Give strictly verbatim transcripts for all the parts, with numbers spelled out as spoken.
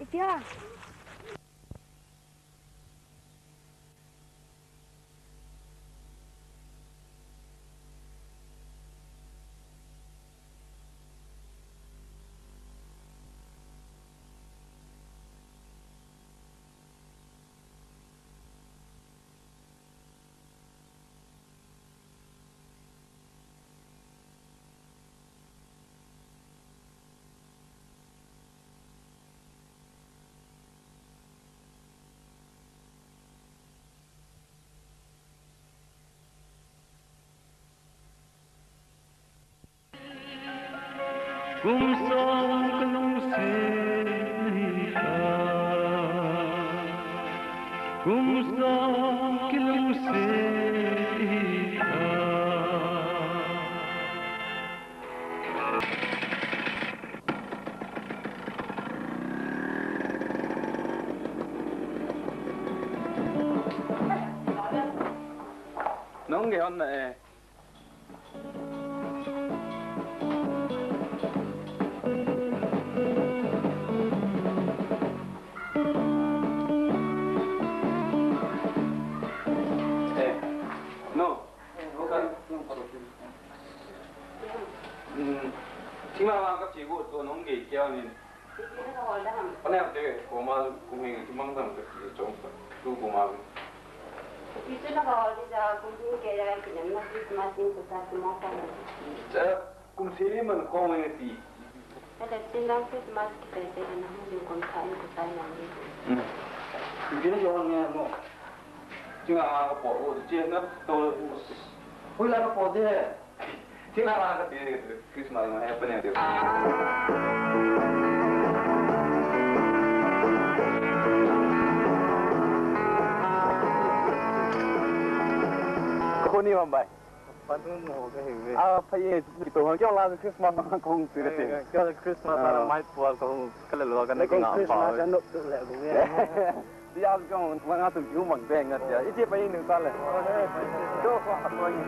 Itia. Kum song kalungset hi kha. Kum song kalungset hi kha. Nong ge hon na e. Eh, no. Hmm. Thima ma ka chi go to nong ge kya ni. Pane te koma kuming kimang dam ke chong tu koma. Itu na hol di ja kuming ke ja kinam na Christmas in kusa kimo ko. Ja kum sili man ko ngai ti. Ele tin dang Christmas ki te te na hung kum kha in kusa na ni. Hmm. Kini jo ngai mo. Tinga ma ka po o che na to. Hui la ka po de. Thina la ka ti Christmas ma happy ne ti. Ko ni wan bai. Patun mo ka hi ve. Ah, pai e, kito ha kyo la Christmas ma kong ti te. Kyo Christmas ma mai po ko ka le lo ka ne ko Christmas no tu le ko ve. Dia kong manga tu kiu mang beng a tia. Iti pa inu ta le. Jo ko a ko ni.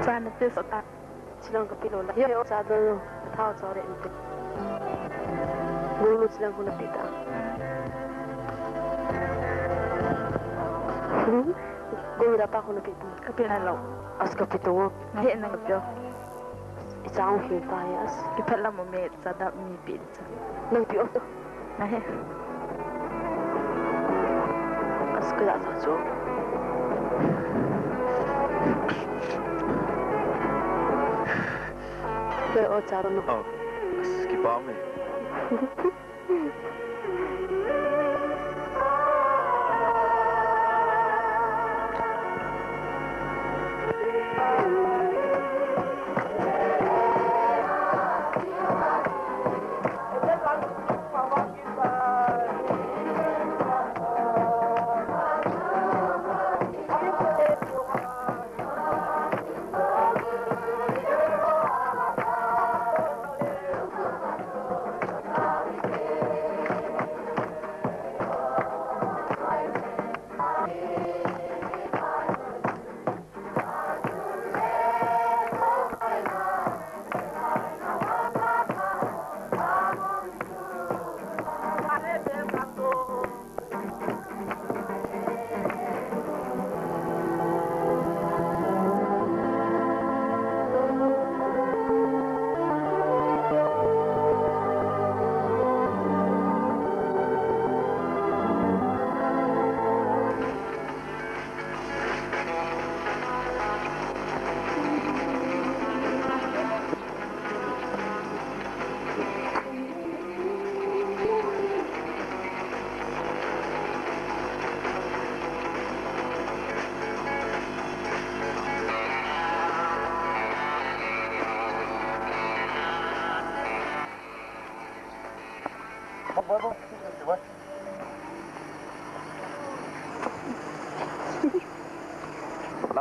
Sana te sota. Chilang ka pilo la. Yo, yo, sa do. Thao cho re inte. Gulu chilang ko na pita. Hmm? Gulu da pa ko na pita. Ka pina lo. As ka pito. He na ka pyo. Isang he pa yas. Ipat la mo me sa da mi pin sa. Nang pyo. Nahe. As kaya sa cho. Kaya o charo no. Oh, as kipame.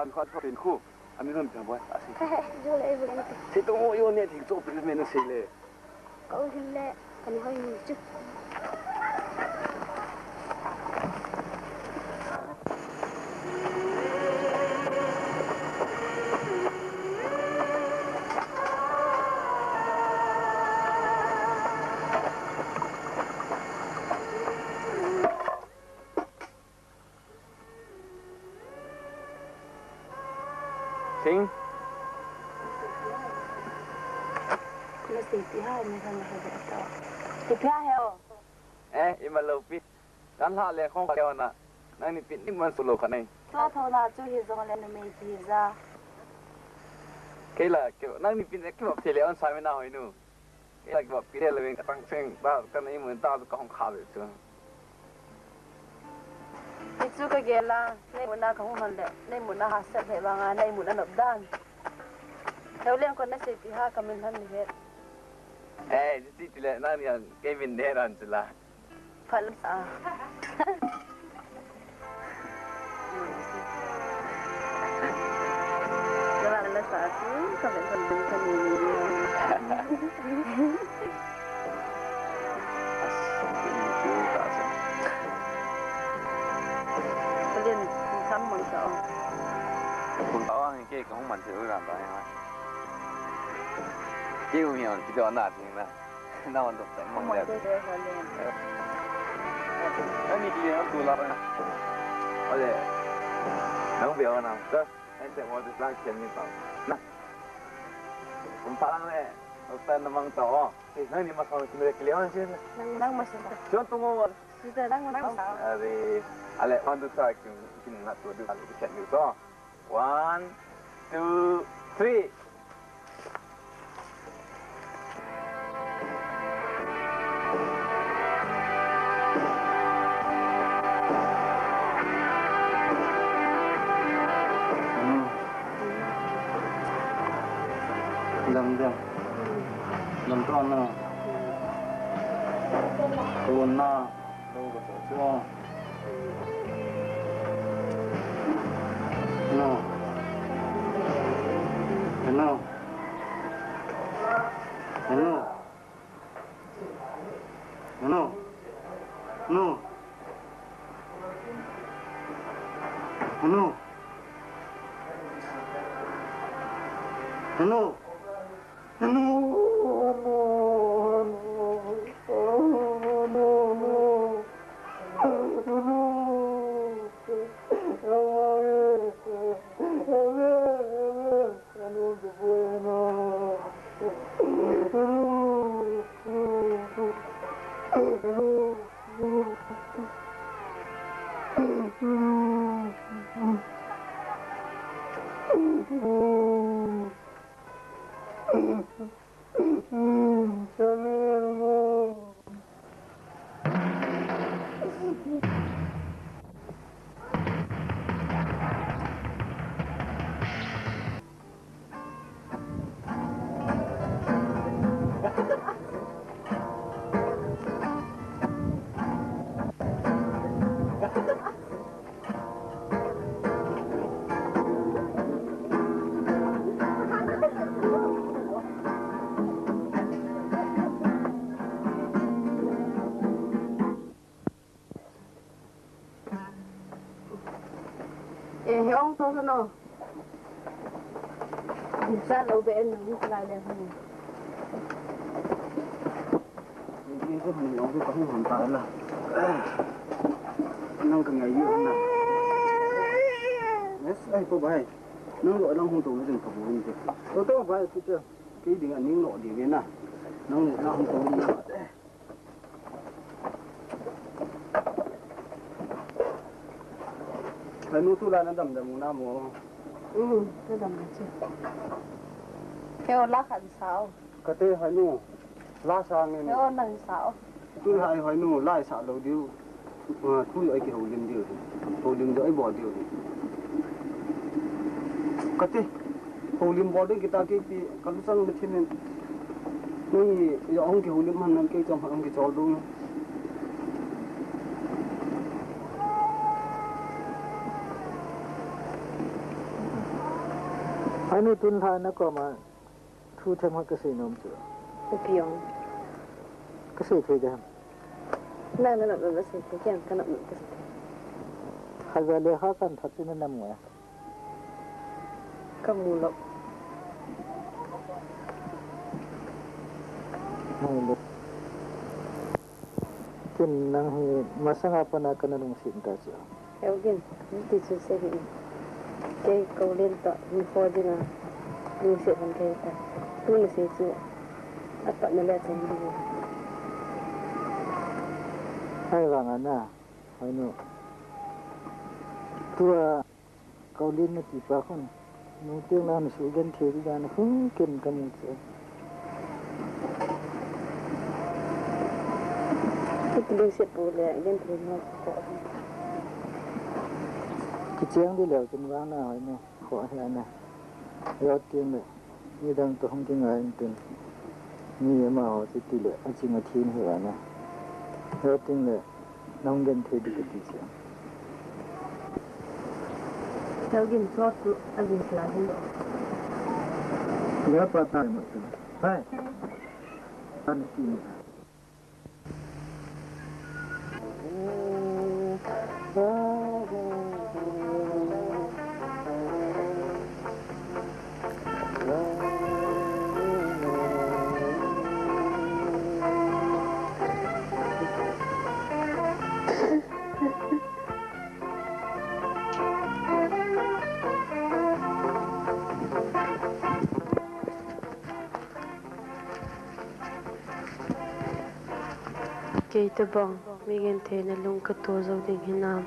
An khat khat in khu. Ami ron pia boy. Asi. He, he, jo le, bo le. Si tu mo yo ne thik cho pi me na si le. Ka u hin le, ka ni hoi ni chu. Sing. Nasei pi ha, ni kan ha ta. Ti pi ha he o. Eh, ima lo pi. Kan la le khong ka na. Nang ni pin ni man su lo ka nei. Tua tho na chu hi jong le numei ti ja. Kei la, kei, nang ni pin e kei ma thei le on sa me na hoi nu. Kei la kei ba pi le le wing ka tang sing, ta ka nei mun ta ka hong kha ve chu. Ni chu ka gel a, nei mun a ka hung hon le, nei mun a ha set le vang a, nei mun a nop dan. Theu leng kon nasei pi ha ka min han ni he. Eh, ji ti le nang ni an kei min ne ran chu la. Phat la sa. Ka la la sa chu, ka ven ka ven ka ni ni. Asa, ka ni ni ka sa. Ka len, sam mang sa. Kun ta ang ke ka hung man se u ran ta ya. Ke u mi on, ki do na ting na. Nang on dok tai mong le. Ani ki ang tu la na. Ole. Nang be ona. Ka. Ente mo tu sang chen ni pa. Na. Kum pa lang le. Ota na mang ta o. Eh, nang ni ma sang ki me ki le on chen. Nang ma sang. Chen tu mo. Sita nang ma sang. Are. Ale on tu sa ki ki na tu du ki chen ni to. One, two, three. Dam dam. Dam to na. Ko na. Lo ka to chu. No. No. No. No. No. No. No. Eh, he ong to no. Sa lo be en ni sa le. Ni ko ni ong ko hung hung ta la. Nang ka ngai yu na. Yes, ai ko bai. Nang lo nang hung to ni jing ka bu ni. To to bai ki te. Kei ding a ning lo ding ve na. Nang lo nang hung to ni na. Hanu tu la na dam dam na mo. Um, na dam na che. Keo la khan sao. Kate hanu. La sa nge. Keo nang sao. Tu la hanu la sa lo diu. Ah, tu ai ki houlim diu. Houlim diu ai bol diu. Kati. Houlim bol diu kita ki pi kalu sang le thim. Ni ya ong ki houlim man nan ke chom ong ki chol du. Anu, tun lha na koma thu themkhat kasei nom chu. Ipi jong? Kasei thei dem? Nang nanop nop nasei thei, ken kanop nop kasei thei. Khatvei lekha kanthot chu nanam nge? Kamu lou. Ken nang hi masanga pat a kana lungset tai chu. Heugin, hiti chun sei hih in. Kei Koulen toh hinkho dinga lungset hon kahi tai. Tuna sei chu apatna le achan ding. Ahivanga na, Hoinu. Tua Koulen nati pa khun, nu teng lang nasugenthei ding dan khu ken kamu chu. Kei kilungset pou le genthei mo ko. Kicheng ding leu chun vang na Hoinu, kho hi ana. Jou teng le. Midang toh hung kingai intin. Mi amaho chu tile, aching athem hi vana. Jou teng le, nahung genthei ding kati chu. Jou gin chu tu, agin chu la hin. Ya pa ta mo chu. Hai. An ki. Kei tabang, mi gentheina lung kato jou ding hinam.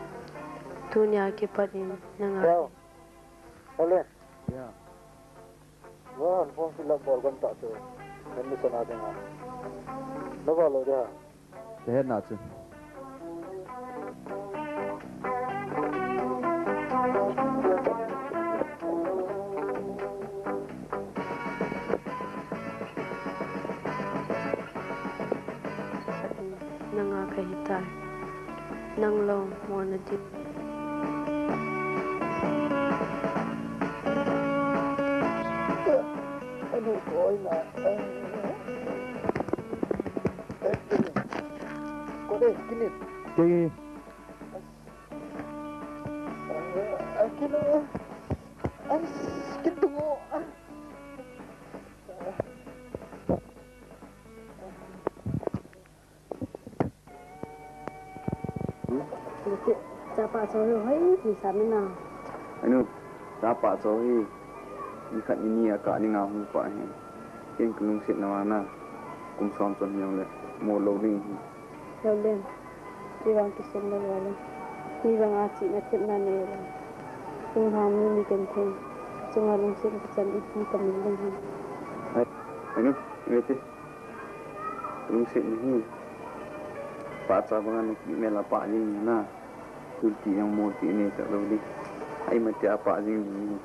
Tunia kipat in nanga. Hello. Hello. Yeah. Well, form fill up bol gon ta chu. Admission a dinga. Na va lo dia. Te hen na chu. Nanga kahi tai. Nang lou mo na ding. Anu koi na. Ko de kini. Ke. Kilo. Kitungo. Chapa cho hi hoi, ti sa mina. Anu, chapa cho hi. Ni khat ni ni a ka ni nga hung pa hi. Ken kalungset na vana. Kum som chon hiong le. Mo lo ding hi. Lo len. Ti vang kisun lo lo le. Ti vang a chi na thep na ne lo. Kum ha mi ni ken theng. Chunga lungset ka chan i pu ka min lo hi. Ai, anu, me ti. Lungset nahi. Pahcha banga nakimel a pah jing na. Thil ti jong mo ti nei talou ding. Ai, mati a pah jing ding.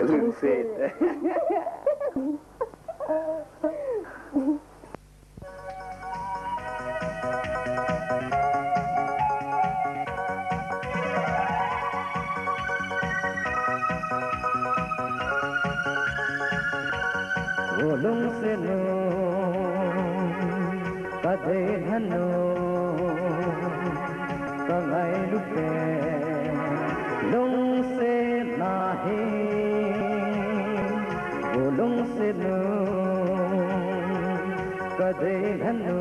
Lungset. O lungset nu, ka deilhen nu, ka ngailut pen, lungset nahi. O lungset nu, ka deilhen nu,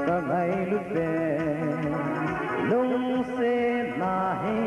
ka ngailut pen, lungset nahi.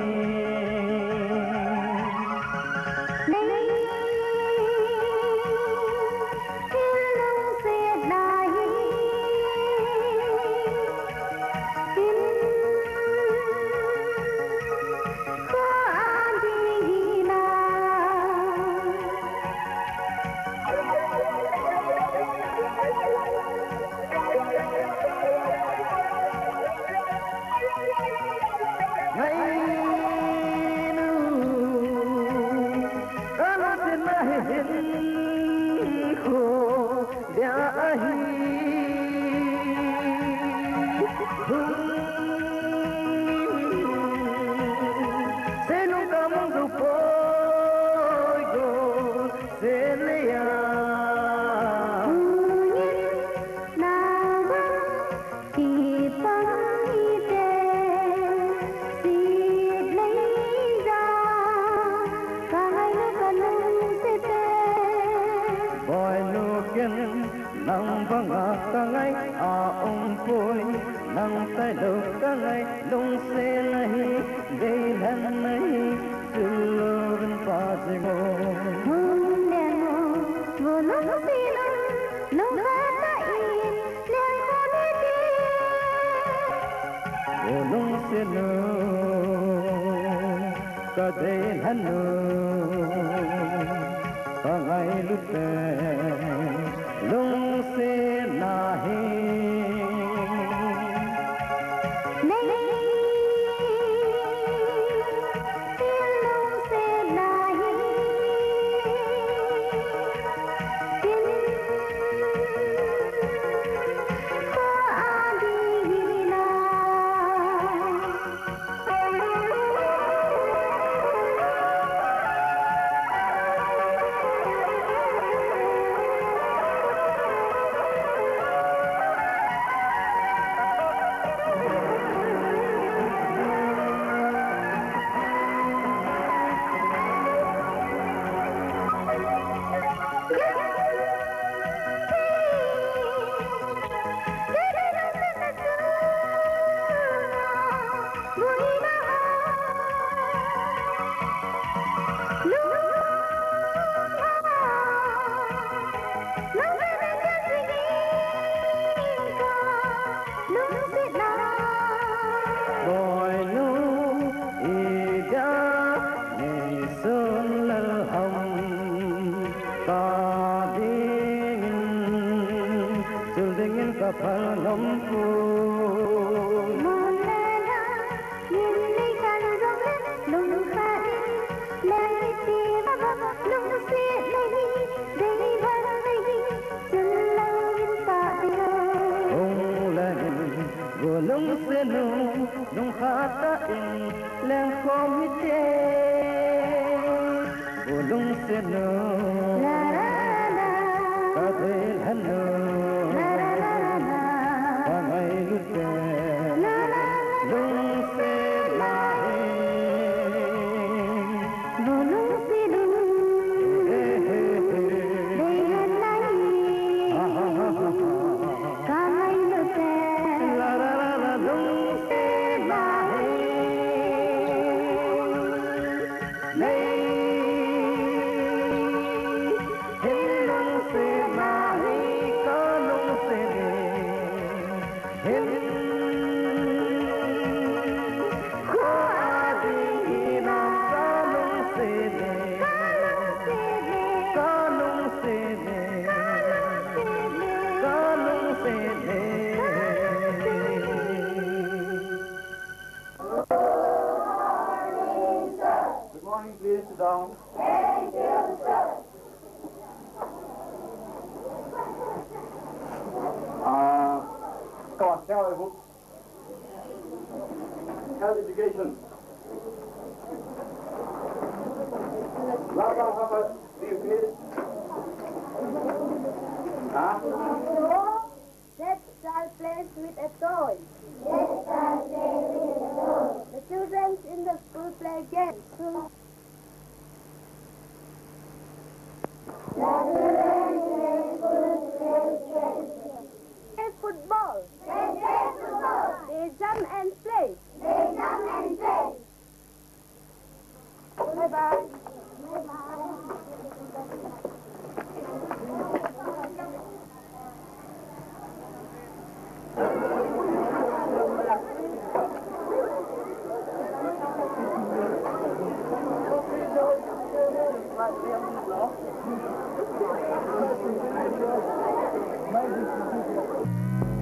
Lungsetna hi, deilhenna hi, sil louvin pah jing o. Hung leng o, vo lungset u, lungkhat tah in, lengkhom hite. Vo lungset u, ka deilhen u, ka ngailut u, lungsetna hi. Nei, lungsetna hi. Tin, kho a ding hinam. Boinu, idia neisun lel ham, ka dingin, chul dingin ka phal nom poi. Mun le lhang, nin le kan jong le, lungkhat in, leng iti vava, lungset le hi, dei val le hi, chul louvin pah ding o. Hung leng in, vo lungset u, lungkhat tah in, lengkhom hite. Vo lungset u, la la la, ka deilhen u, la la la la, ka ngailut u, la la la, lungsetna hi. Vo lungset u, he he he, deilhenna hi. Ha ha ha ha ha. Ka ngailut u. La la la la, lungsetna hi. Nei, hin lungsetna hi, ka lungset e. Hin, kho a ding hinam, ka lungset e. Ka lungset e. Ka lungset e. Ka lungset e. Good morning, please sit down. Uh, come on, tell me who. Health education. Blah, blah, blah, blah. Do you finish? Huh? That child plays with a toy. That child plays with a toy. The children in the school play games. The children in the school play games. Play football. They play football. They jump and play. They jump and play.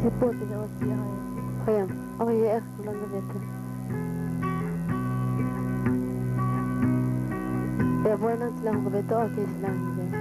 Hipote he o si a. Hoyam. Oi, eh, lang ka beta. Eh, boy, nang silang ka beta, okay, silang ka beta.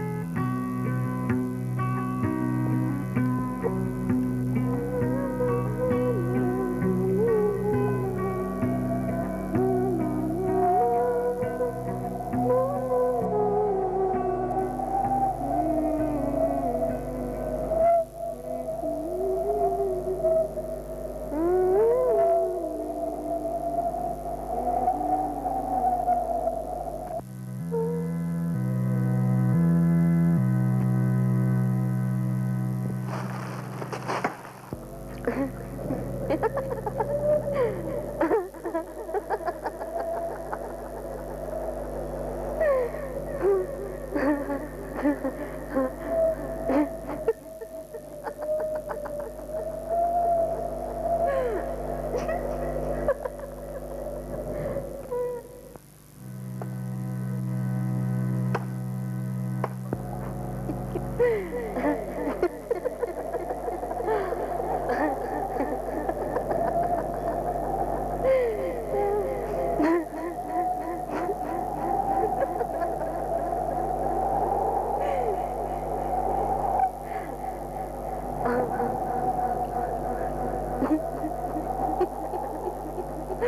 Ipi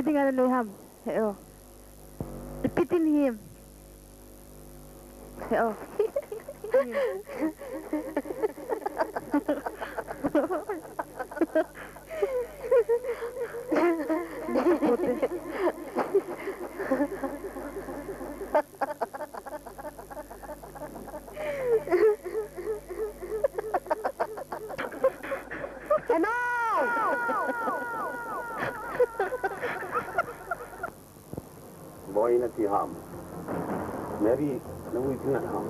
dinga nanei ham? He o. Ipi tin him? He o. Boi nati ham. Mary, nangui tina ham.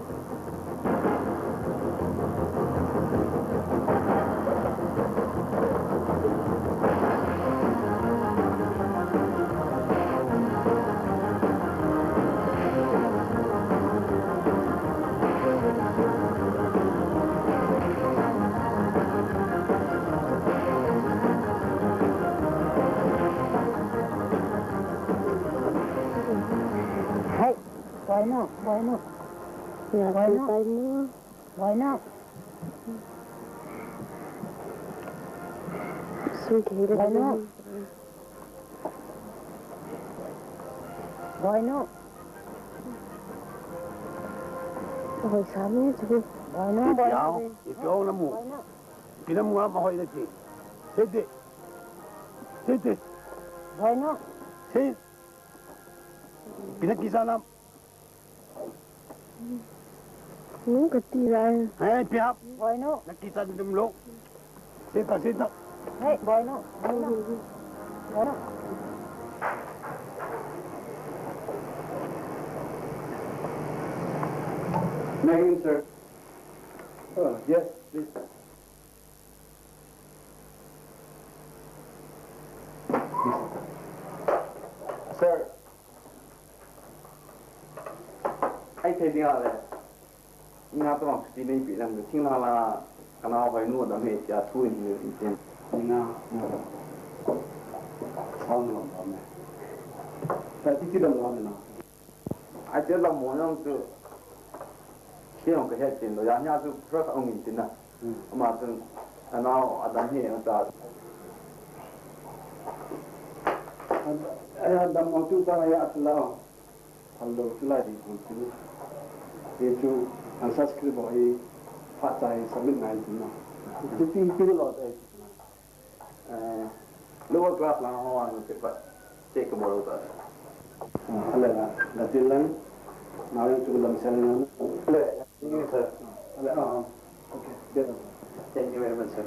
Hai, boina, boina. Ya, boina. Boina. Boina. Boina. Hoi sami chu. Boina, boina. Yao, ipi ong namu. Boina. Ipi namu ama hoi nati. Sete. Sete. Boina. Sete. Ipi nakisa nam. Nung kati lai. Hai, pihap. Boina. Nakisa dum lo. Sita, sita. Hai, boina. Boina. Boina. May I in, sir? Oh, yes, please. Sir. Ai thei dinga le. Ina to ang sti nei pi lang thing la la kana hoi nu da me tia thu ni ni tin. Ina. Sao nu da me. Ta ti ti da lo na. Ai te la mo nang tu. Ki ong ka het tin lo ya nya tu first ong in tin na. Ama chun, anao, adam hi, ata. Adam, atu pa ya atla. Hello, tulai di kun tu. Ye chu, an Sanskrit bo hi, pha chai submit nai tu na. Tu tin pi lo dai. Eh, lower class lang ho an pe pa. Check mo lo ta. Ah, ala la, la tin lang. Na yang chu lam sel na. Ala. Thank you, sir. Thank you very much, sir.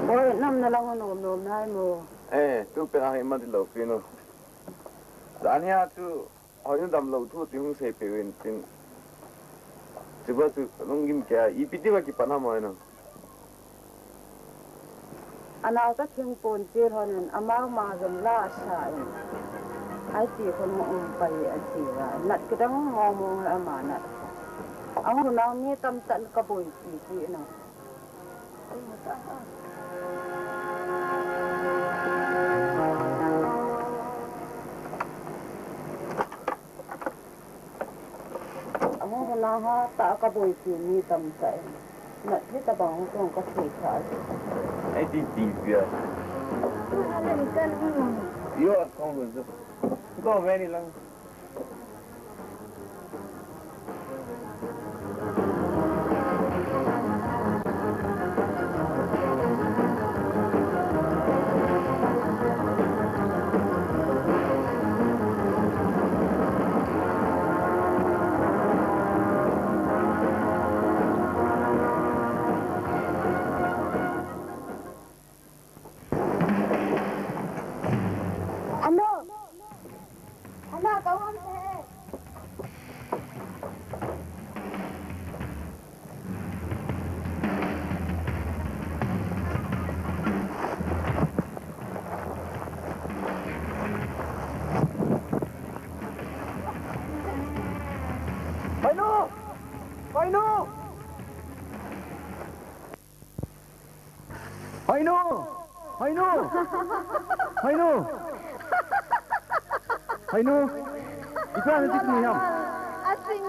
Oi, nam na lang nom nom nai mo. Eh, tu pe a hi ma di lo pi no. Dania tu Hoi, nadam lou thu ti hung seipeh uvin tin. Chuba chu lunggim kei a, ipi tia kipan ham hoi na. Anao ta thingpon chil hon in, amau ma jong la sa in. Ai ti khun hung um pai a ti va. Nat kidang mong mong le ama nat. Ahung nao mi tamtah in ka boipi ti na. Ahung huna ha ta ka boipi mi tamtah in. Nat hitabang hung ka thei tha. Ai ti ti pia. Yo, a kong lo zo. Ko ve ni lang. Hoinu! Hoinu! Hoinu! Hoinu! Ipi a na chikni ham? Asing.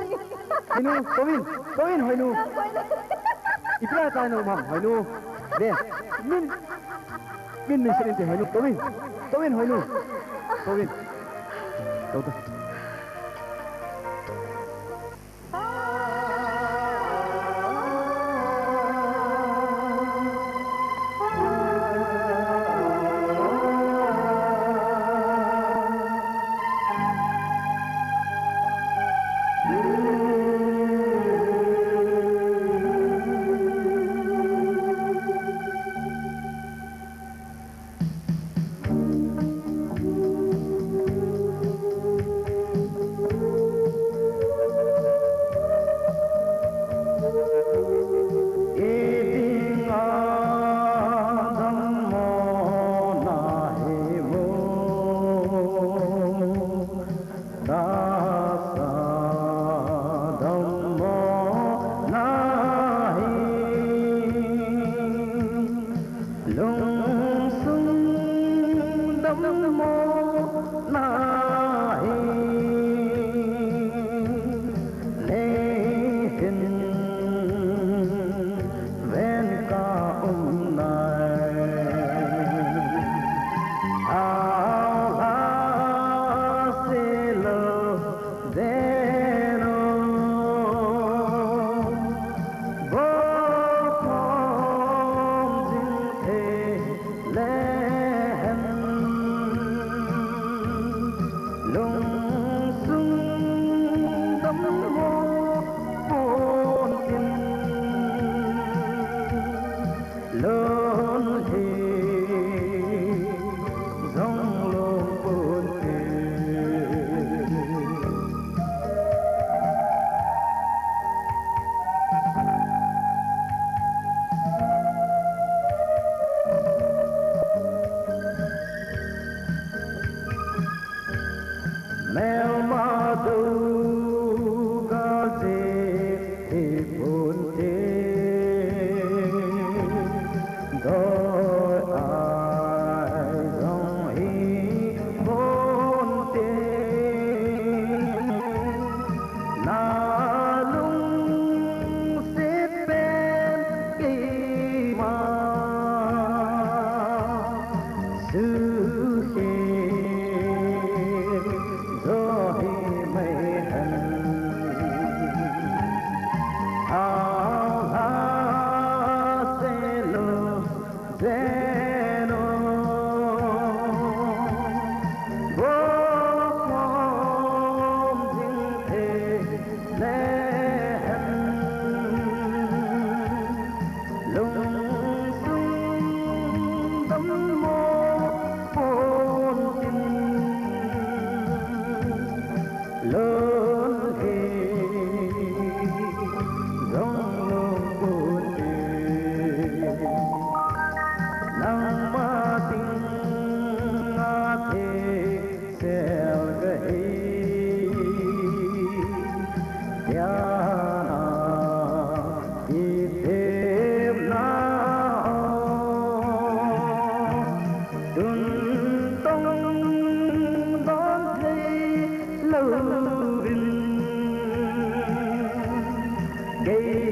Hoinu! Tovin! Tovin Hoinu! Ipi a tai na um ham? Hoinu! Le! Min! Min min sin inte Hoinu! Tovin! Tovin Hoinu! Tovin! Tou tou. Lungsung dammo nahi, nei hin ven ka um nai. Aola silo Deno, bokhom jing thei lehen, lungsung dammo pontin. Lon hi jong lon pon te. Melma do ka je hi pon te. Doi ai jong hi pon te. Na lungset pen keima. Suhi johi mei hen. Aola selo jeno. Bokhom jing thei lehen, lungsung dammo pontin. Lon hi jong lon pontin. Nangma dinga the sel kahi, diana itepna o, tuntong don thei louvin, kei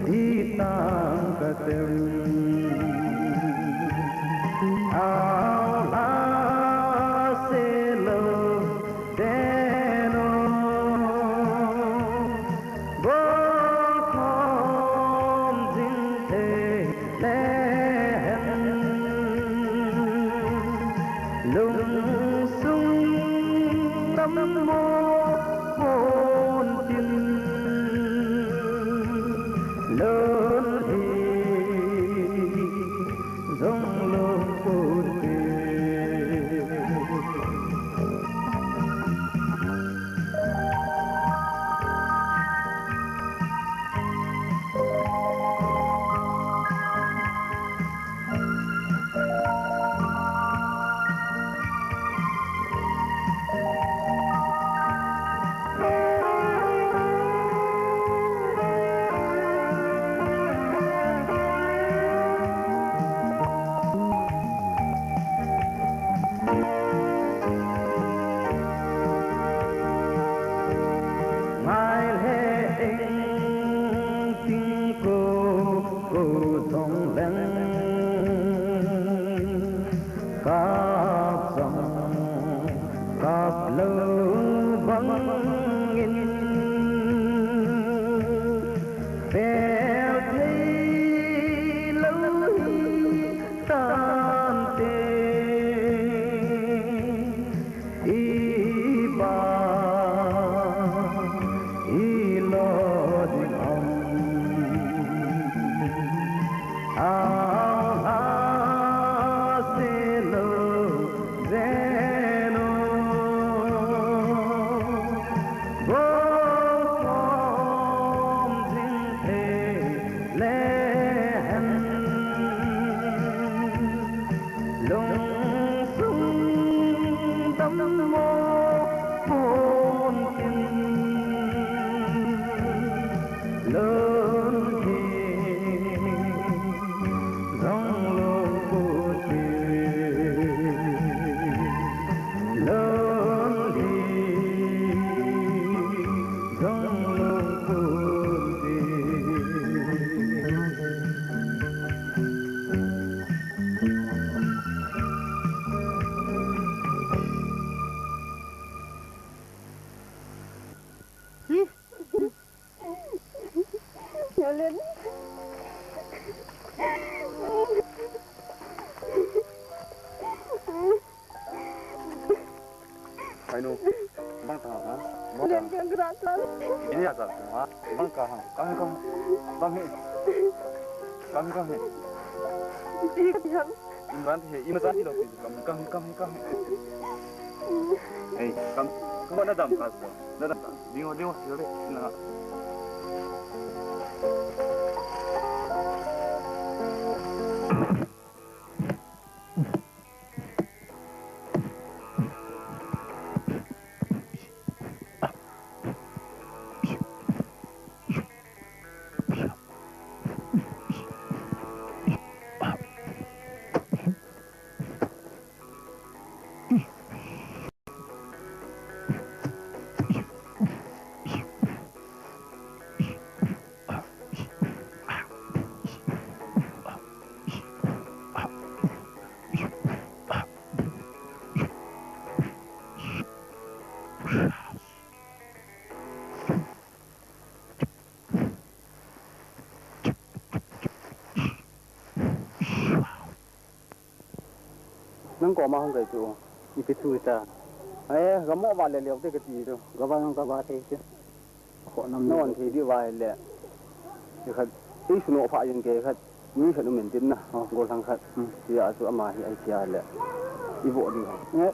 Ti tang ka tem. Aola selo deno. Bokhom jing thei lehen. Lungsung dammo pontin. Lon hi Ainu, bang ta ha? Bang ta. Len kang kra ta. Ini aja ha? Bang ka ha? Kang kang. Bang he. Kang kang he. Iti kang. Imran he, ima sa hilo pi kang kang kang kang. Ei, kang. Kang na dam ka sa. Na dam ka. Dingo dingo silo le. Na. Nang koma hung kai chu. Ipi thu ta. Eh, gamo va le leo te ka ti chu. Gava nang gava thei chu. Kho nam non thei di va le. Ikhat, isu no pha yin ke khat. Ni khat um in tin na. Oh, gol thang khat. Hmm. Tia chu ama hi ai tia le. I vo di. Eh.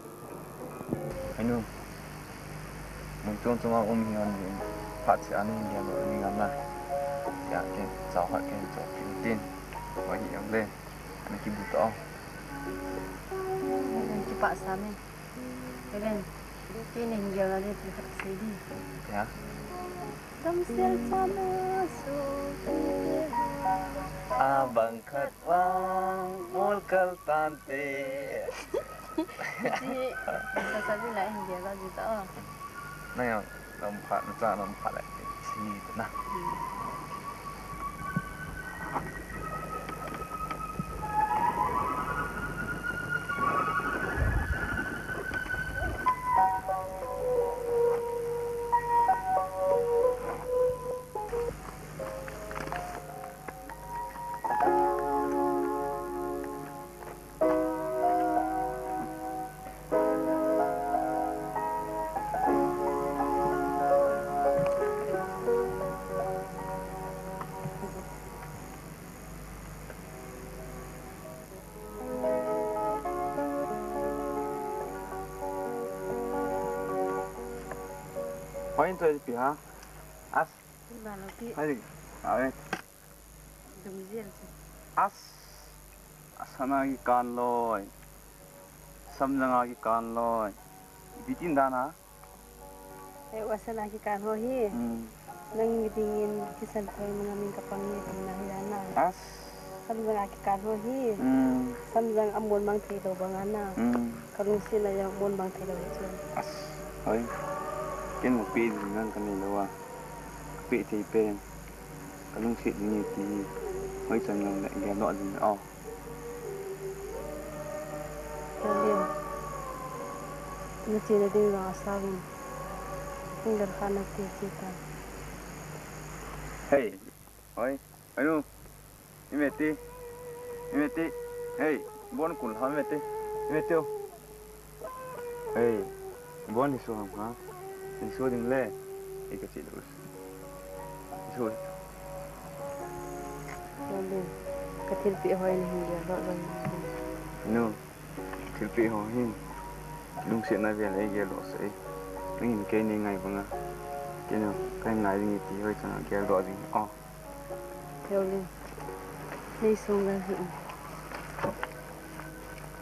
Ainu. Mun chong chong a um hi on ni. Phat se ani ni lo ni ngam na. Tia ke chao khat ke chao tin tin. Wa hi ang le. Ani ki bu to. Len kipah sa me. Len, kei nen gel na le ti khat sei di. Ya. Damsel chana su. A bang khat vang mol kal tante. Ji, sa sa di la nen gel la di ta. Na ya. Lam khat, na cha lam khat le, si na. Hoi, toi pi ha? As. Ba lo pi. Hai, ave. Dum jel chu. As. Asana ki kan loi. Samjanga ki kan loi. Bitin dan ha? Eh, asana ki kan ho hi. Hmm. Nang mi dingin kisan thoi manga min ka pang ni tin na hi dan na. As. Samjanga ki kan ho hi. Hmm. Samjang a mon mang thei lo bang a na. Hmm. Ka lungset na jong mon mang thei lo hi chu. As. Hoi. Ken mo pe ding nang ka nei lo a. Ka pe thei pen. Ka lungset ding e ti. Hoi chan nang le gel doh ding. Oh. Ka lim. Na chena ding jong asao in. Hung lel kha na ti ti ta. Hey. Hoi. Ainu. Imeti. Imeti. Hey. Bon kul ha imeti. Imeti o. Hey. Bon ni so ham ha. Ni so ding le. Ika chi lu. Ni so. Ka thilpeh hoi na hin gel doh jong. Nu. Thilpeh ho hin. Lungsetna vel a gel doh sah e. Nangin kei nei ngai banga. Kei nu, kei ngai ding ti hoi chang a gel doh ding. Oh. Theo le. Nei sung le hi.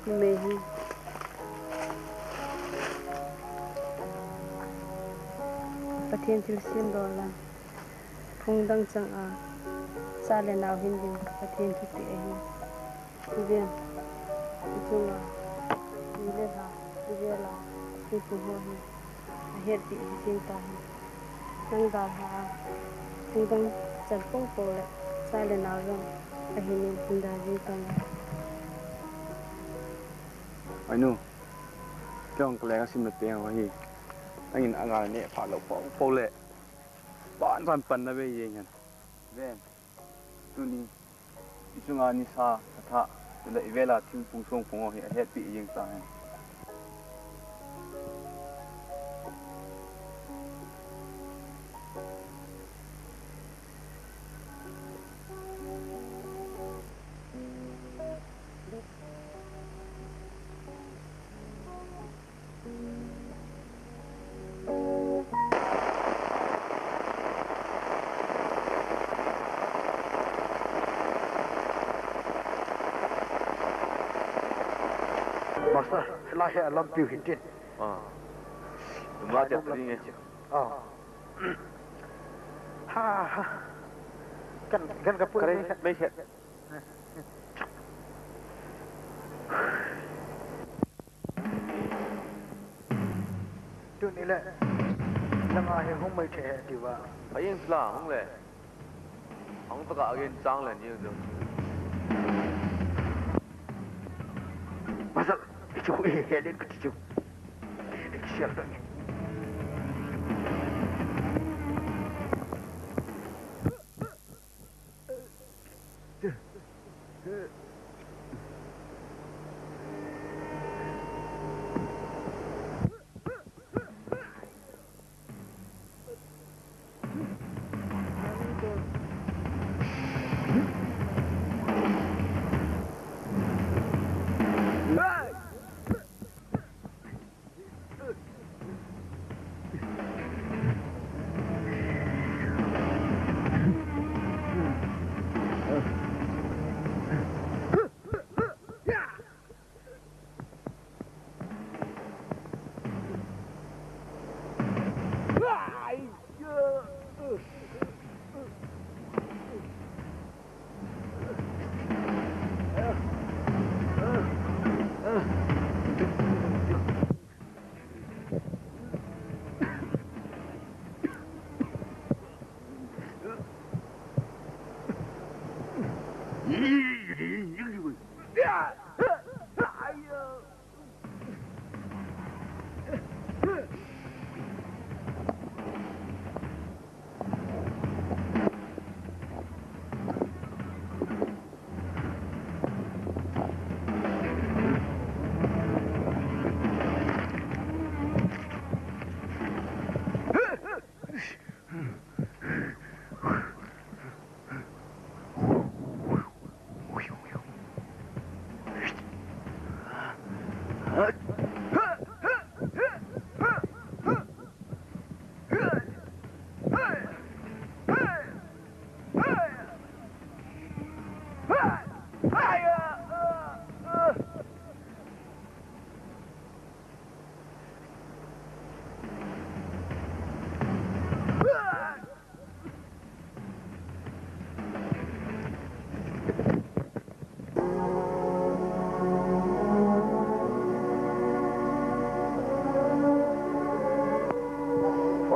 Numei hi. Pathen thilsem doh la. Phung dang chang a. Cha le nao hin ding. Pathen thupeh ahi. Tuven, ichunga, ni le lha, tuvel a, thingphung ho hi, ahetpeh hi jeng tahen. Nang dalha a, thingdang chan pong pong le, cha le nao jong, ahin in, hin dal jeng tahen. Ainu, kei jong ka leng a sim na teng ho hi, nangin angal neh pha lou pong pong le, pan pan pan na ve jeng hen. Ven, tuni, Ichunga nisa, atha, chule ivela thingphung songphung ho hi ahetpeh jeng tahen. Master, la he lampiu hitin. Ah. Tumla chat ring e. Ah. Ha, ha. Kan, kan ka pun. Kare, mai khat. Tuni le, langa hi hung mai the he tiva. Ayeng sla, hung le. Hung taka again chang le ni jo. Pasal, ichu he he le kuchu. Sial ta.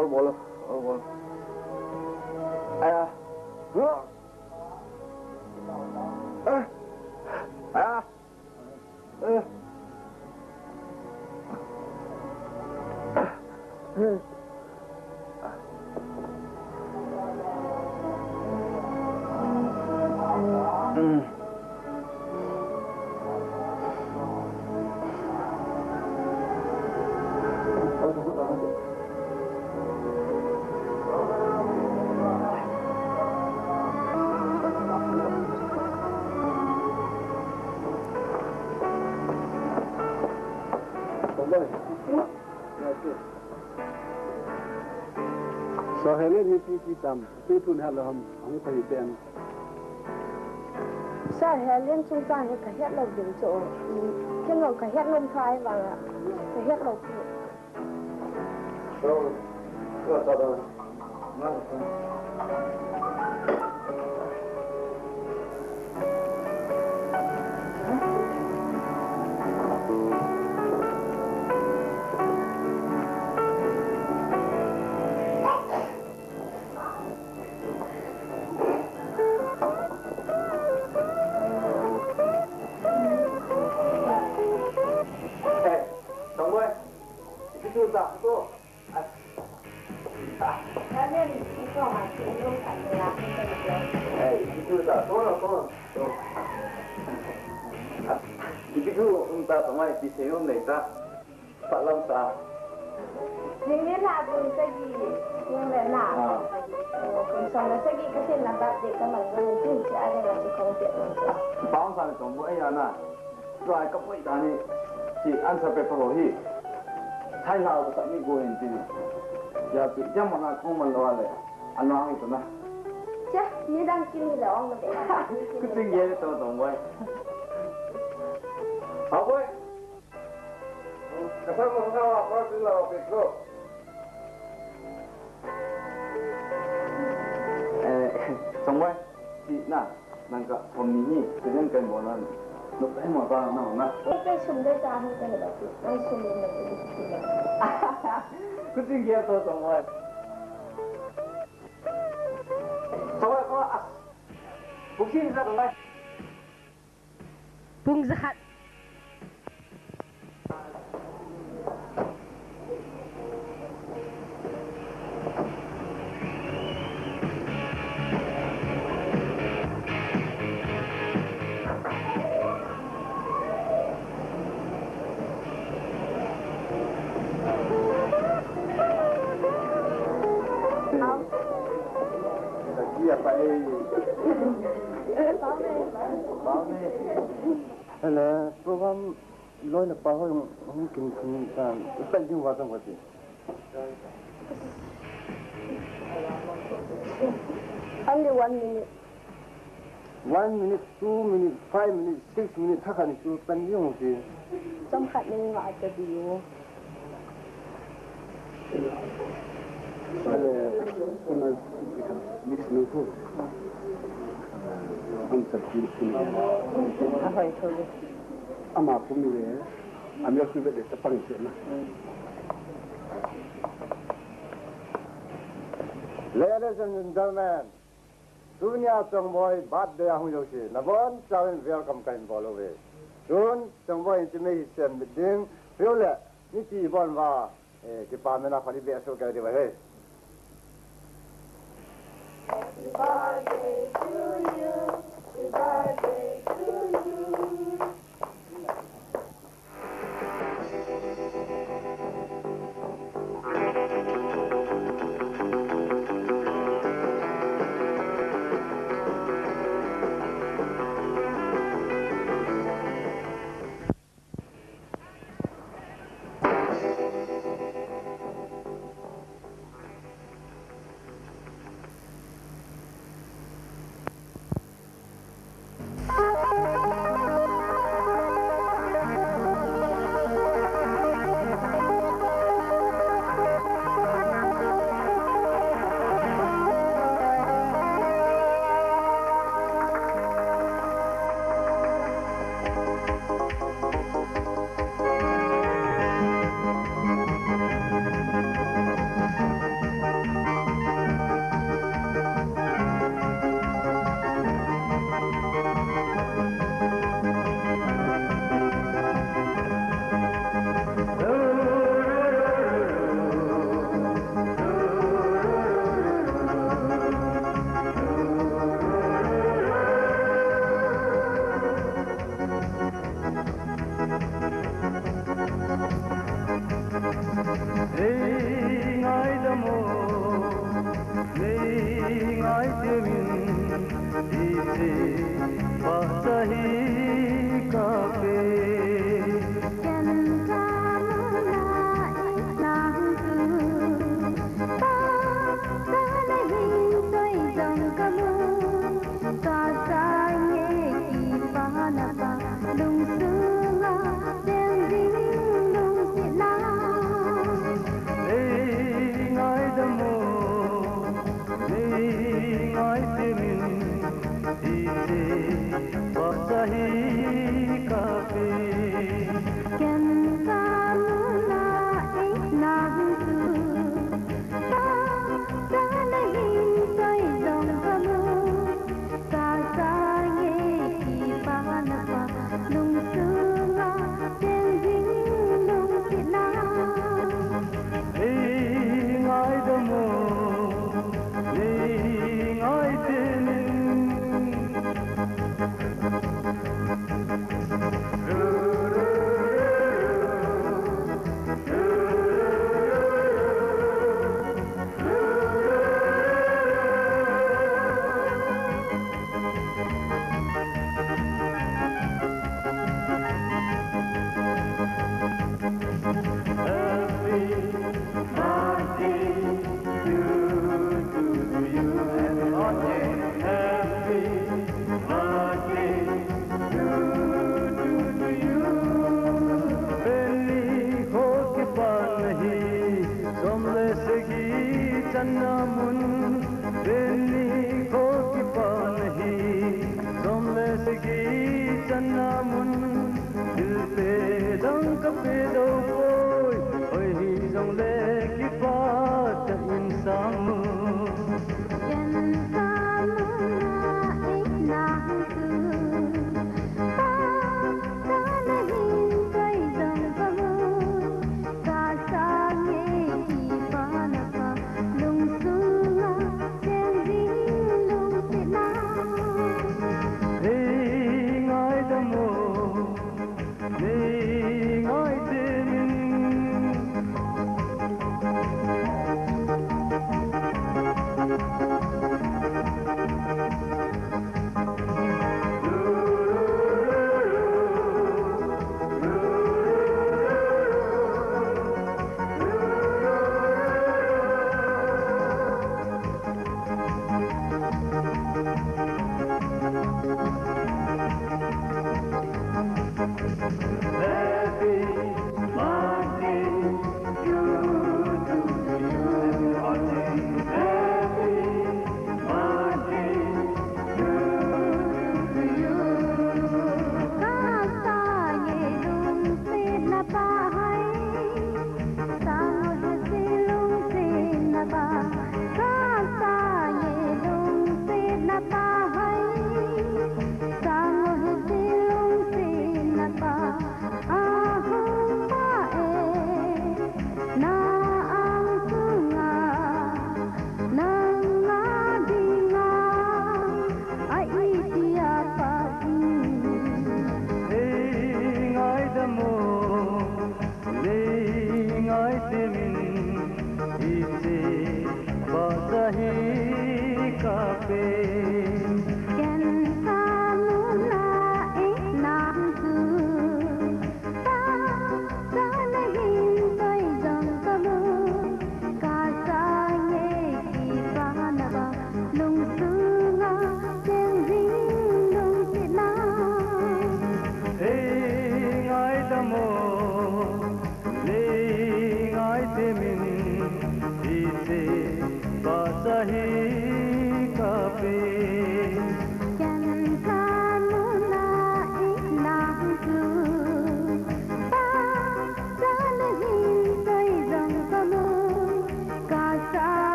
Ol bol, ol bol. Aya. Huh? Ah. Ah. Eh. Sir Helen hi ipi ipi tam, ipi tun het lou ham, hung thei pen. Sir Helen chungchang hi ka het lou ding chu. Ken jong ka het nom thei vang a, ka het lou pi. Hey, Tongboy, ipi thu ta ko? Hey, ipi thu ta, ko na, ko na. Ipi thu um ta, Tongboy, ipi sei um nei ta. Phat lam sa. Ningni na bun sagi, kum le na. Ah. Kum som le sagi ka sen na birthday ka man bun tin si a le na si kong pet man sa. Pang sa ni Tongboy a na. Tua ka poi ta ni. Si answer paper ho hi. Sai la ka sa ni go in tin. Ya pi jam na kong man lo le. Ano ang ito na. Cha, ni dang kin ni lo ang na be. Kuting ye to Tongboy. Ha boy. Ka sa mo sa wa pa ti la wa pe ko. Eh, Chongboi, si na, nang ka thom ni hi, si len kai mo na, no kai mo ta na na. Ko kai sum de ta ho kai ba ti, kai sum de na ti. Ku ting kia to Chongboi. Chongboi ko a. Buksin sa Chongboi. Pung zakhat. Hello, program Loi le pa ho jong hung kin kin tan, i pan ding uva chang kati. Only one minute. One minute, two minute, five minute, six minute, tha khat ni chu pan ding u ti. Chomkhat ni nga ta di u. Miss Nunghu. Ahoi thou le. Ama pum le. Amel khu ve le tapang che na. Ladies and gentlemen, tunia Chongboi birthday a hung jouse, nabonchauvin welcome kahin bol uve. Tun Chongboi in chi mai hi sem bit ding, hiu le, mipi bon uva, Eh, kipana khat i beh soh kei diu ahi. Happy birthday to you. Happy birthday to you.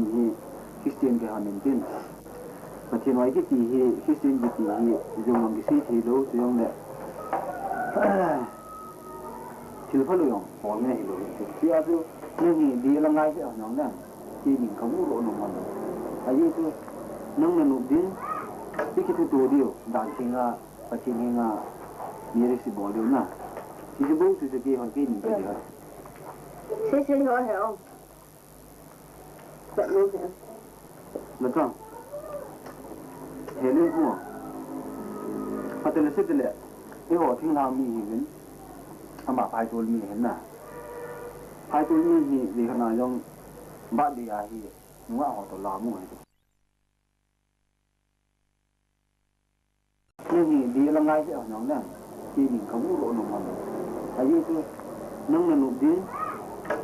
Hi Christian kei hon in tin. Pathen hoi kiti hi, Christian kiti hi, jong mang kisei thei lou, jong le. Thil phalou jong, hol ngai hilou. Tia chu, nang hi, di la ngai hi, nang nang. Kei ning ka mu lo nung man. Ajeh chu, nang na nop ding, i kithuto diu, dan thenga, Pathen henga, marriage bol diu na. Ti chu bou chu chu kei hon kei ning ka diu. Sei sei ho he o. Vet lo he. Vet lo. He le hu. Patele se tele. Eiho thinglhang mi hi vin. Ama phaitol mi hin na. Phaitol mi hi, di khana jong, birthday a hi, nunga ho to la mu hi. Nang hi, di la ngai hi, nang nang. Kei ning ka mu lo nung man. Ajeh chu, nang na nop ding,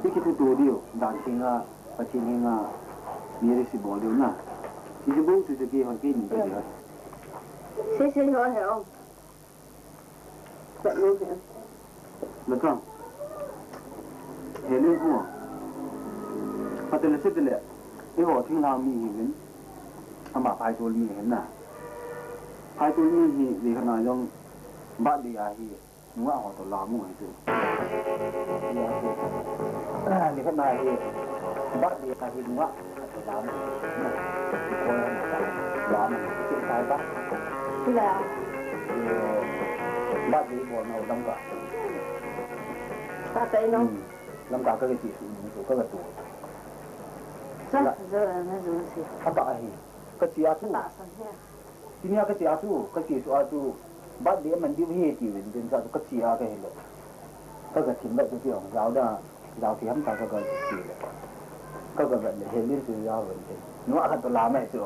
i kithuto diu, dan thenga, Pathen henga, marriage bol diu na. Ti chu bou chu chu kei hon kei ning ka diu. Sei sei ho he o. Vet lo he. Vet lo. He le hu. Patele se tele. Eiho thinglhang mi hi vin. Ama phaitol mi hin na. Phaitol mi hi, di khana jong, birthday a hi, nunga ho to la mu hi chu. Di khana hi, birthday a hi, nunga ho to la mu. Ko la mu, ki sai ba. Ki la. Birthday bol na u dam ka. Ka tai no. Hmm. Lamka ka kiti su ni su ka ka tu. Sa, la, zo, na zo si. Ata ahi. Ka chi a tu. Ata sa he. Tinia ka chi a tu, ka chi su a tu. Birthday man diu he ti vin tin sa tu ka chi a ka he lo. Ka ka thim ba tu ti ong. Zau da, zau ti ham ta ka ka ti le. Ka ka ba le he lin su zau vin tin. Nua ka to la mai su.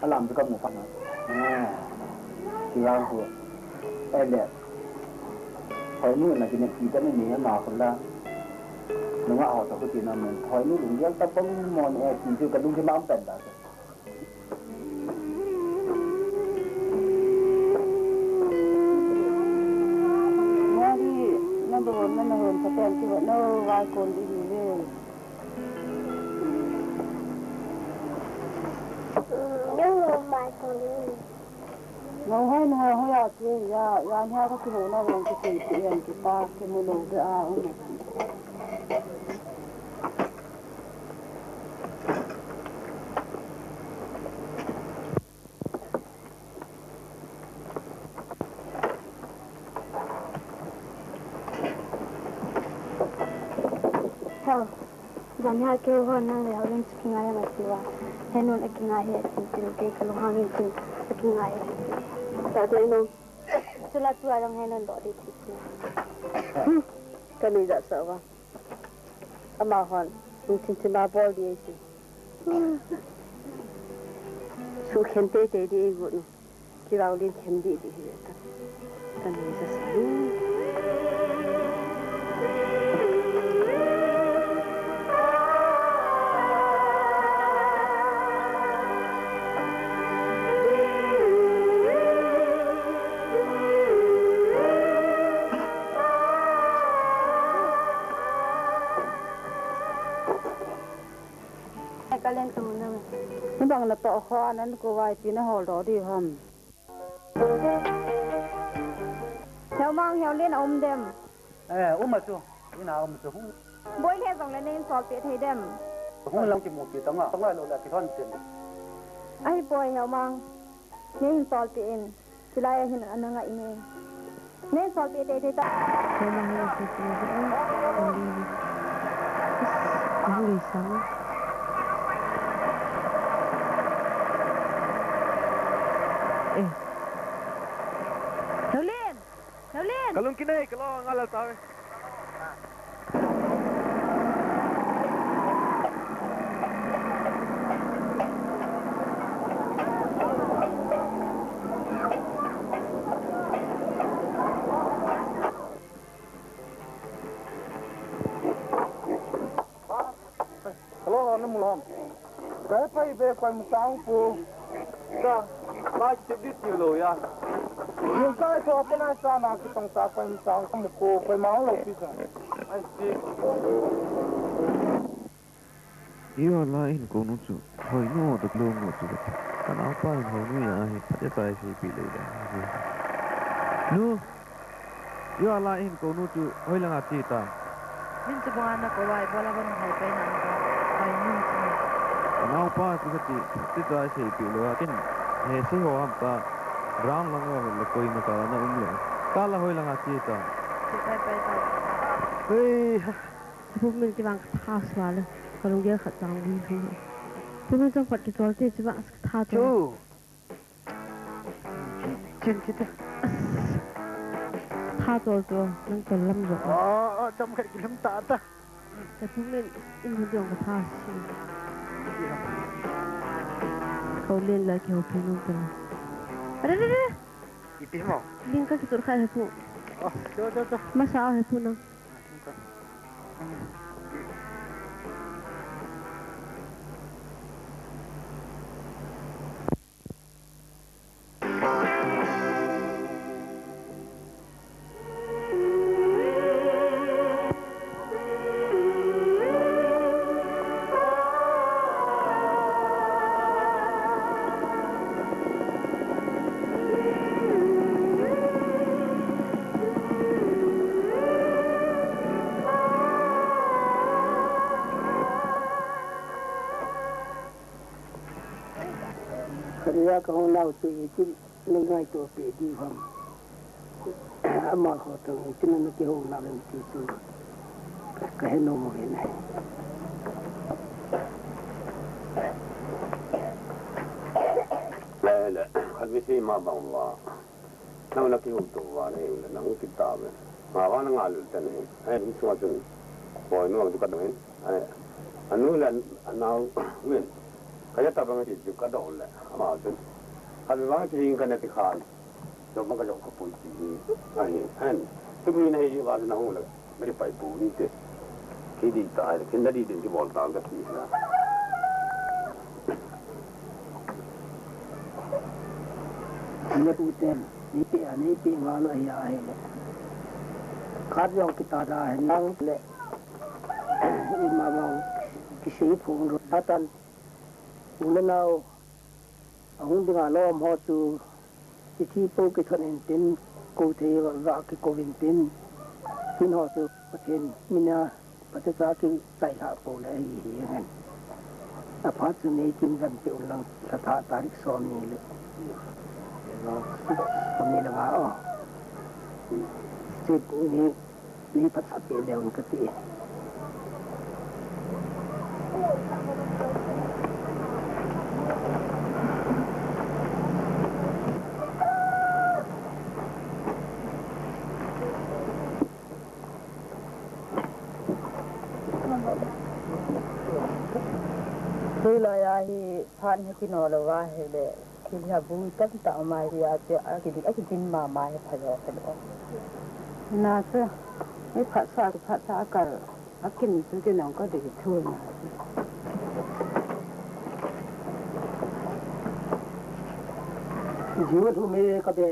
Alam chu ka mu phat na. Ah. Ti vang khu. Ai le. Hoi nu na kine ki ta ni ni ma khu la. Nunga ho to khu ti na mun. Hoi nu lung yel ta pom mon e ti chu ka lung ki mam pen da. Mari, na bo na na hon pa pen ki wa no wa kon di ni le. Nang hoi, nang hoi a che, ya, ya nia ka kihou na vang kiti, kiti en kita, kimu lou be a, um. Hel. Jan hi a keu ho nang le Haolin chu kingai em ati uva. Henun akingai hi ati tin kei ka lunghang in tin akingai. Ta dei no. Chula tua jong Henun doh ding ti ti. Hmm. Ka nei jat sa uva. Amahon. Hung chin chin ma bol ding ahi ti. Sukhen teitei ding ahi got nu. Kiraulin khen didi hi ta. Kan ni sa sa. Ka len ka mun na. Ni bang na to kho anan ko vai pi na hol do di ham. Heomang, Heolin a um dem? Eh, um a chu. Ina um chu hung. Boi le jong le nei sol pe thei dem? Hung lang kimu pi tanga. Tanga lo la ki thon chen. Ahi boi Heomang. Nei sol pe in. Chilai a hin ana ngai ne. Nei sol pe thei thei ta. Heomang le ki ki. Hung le sang. Eh. Nolin! Nolin! Ka lung kinei, ka lung ngal ta. Hello, na mu lom. Kai pai be koi mu sang pu. Ka, ba ki tip dit ti lo ya. Yung kai to pa na sa na ki tong sa koi mu sang mu ko koi ma lo pi sa. I see. Iwala in konu chu, hoinu to kilom nu chu. Kanaopa in hoinu ya hi, phatecha isei pi le ya. Nu, iwala in konu chu, hoilanga che ta. Min chu banga na ko wai, bola bon hai pai na ka, hoinu chu. Kanaopa chu kati, phatecha isei pi le ya kin, he sei ho ham ta, ground lang wa le koima ka na um le. Kala hoilanga che ta. Che pai pai pai. Hei, ha. Pu min kivang ka tha swa le, ka lunggel khat chang bui bui. Pu min chang pat kichol te chiva ka tha chol. Chu. Chin, chin, chin. Tha chol chol, nang tol lam jo. Oh, oh, cham khat kilam ta ta. Ka pu min, in hun jong ka tha si. Kau len la keu pu min ta. Are, are, are. Ipi mo? Ling ka kitur khai he pu. Oh, cho, cho, cho. Masa he pu nang. Khatvei ka hung nau chu itin nei ngaito peh diu ham. Ama kho tang itin ana kihou nau em ti chu ka he nom uvin ahi. Le, le, khatvei sei ma bang uva. Nang na kihou tou va na hi le nang kit tauve. Nga va na nga lul ta na hi. Ai, hichunga chun. Boinu ang chu ka dong in. Ai, anu le anao min. Ka ja ta bang ti chu ka dong le. Ama chun. Khatvei vang chu hin ka na ti khan. Jong bang ka jong ka pui ti hi. Ai, an. Tuni na hi va na hung le. Meri pai pu ni te. Kidi ta ai, kin da di din kibol ta ka ti na. Ni pu ten, ni pe a, ni pe nga lo ya ai le. Khat jong kita da hen lang le. Ima bang kisei phong ro ta tan. U le nao. Ahung dinga lom ho chu. Chithi po kithot intin, kou thei va, va kikou intin, hin ho chu Pathen mina, Pathen cha kichai lha po le ahi hi ngen. Aphat chu nei kin jan pe un lang, lha thah tarik som ni le. Som ni le nga o. Chip ni Ni phat sa pe leu ka ti. Tui la ya hi phat ni kino lo va hi le. Thil ha bu tam ta ma hi a che a ki di a ki din ma ma hi pha yo pha yo. Na che, ni phat sa ki phat sa a kal, a kin chu ki nong ka di thu na. Jiu thu me ka be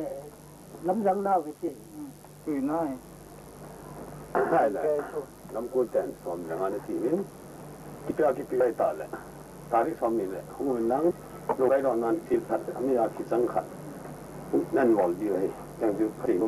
lam jang na ve che. Tui nai. Hai le. Lamkul ten som le nga na ti hin. Kipi a kipi lai ta le. Tarik som ni le. Hung in lang. Lo kai don nan thil khat. Ami a ki chang khat. Nan vol di hai. Chang ju phai lo.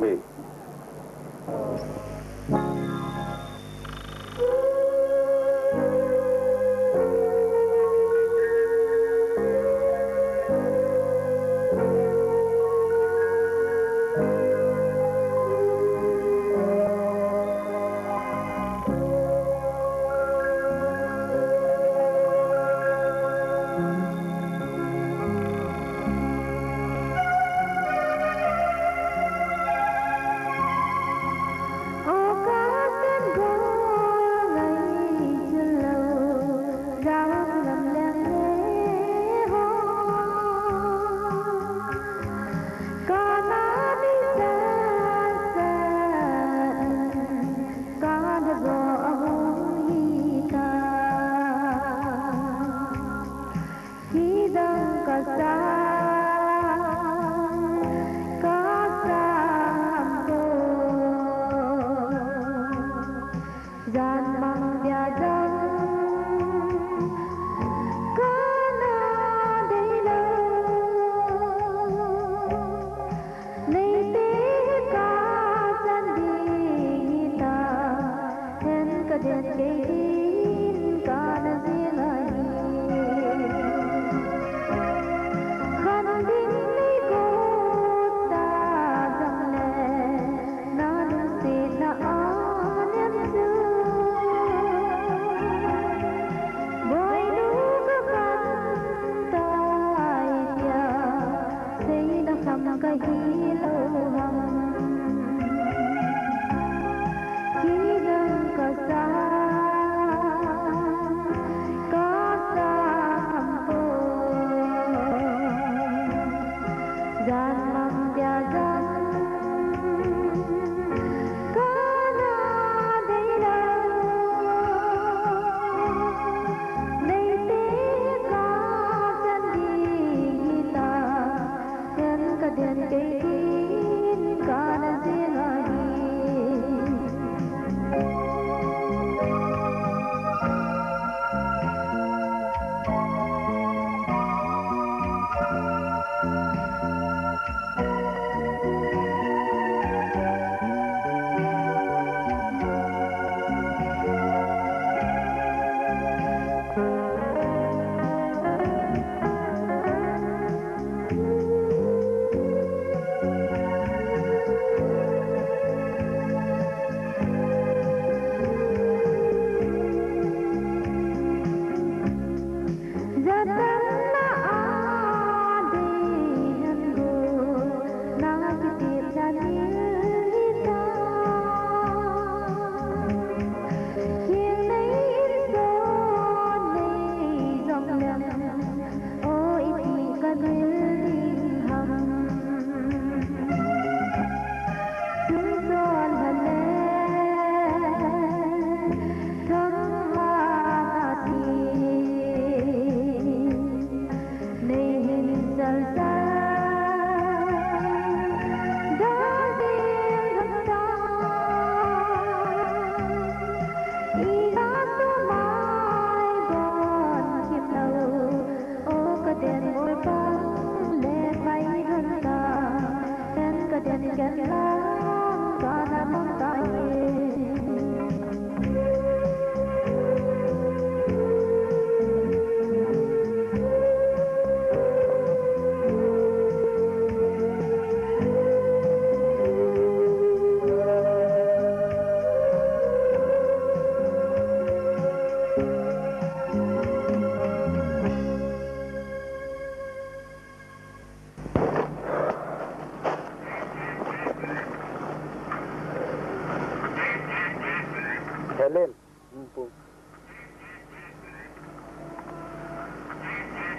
Len. Hmm, pu.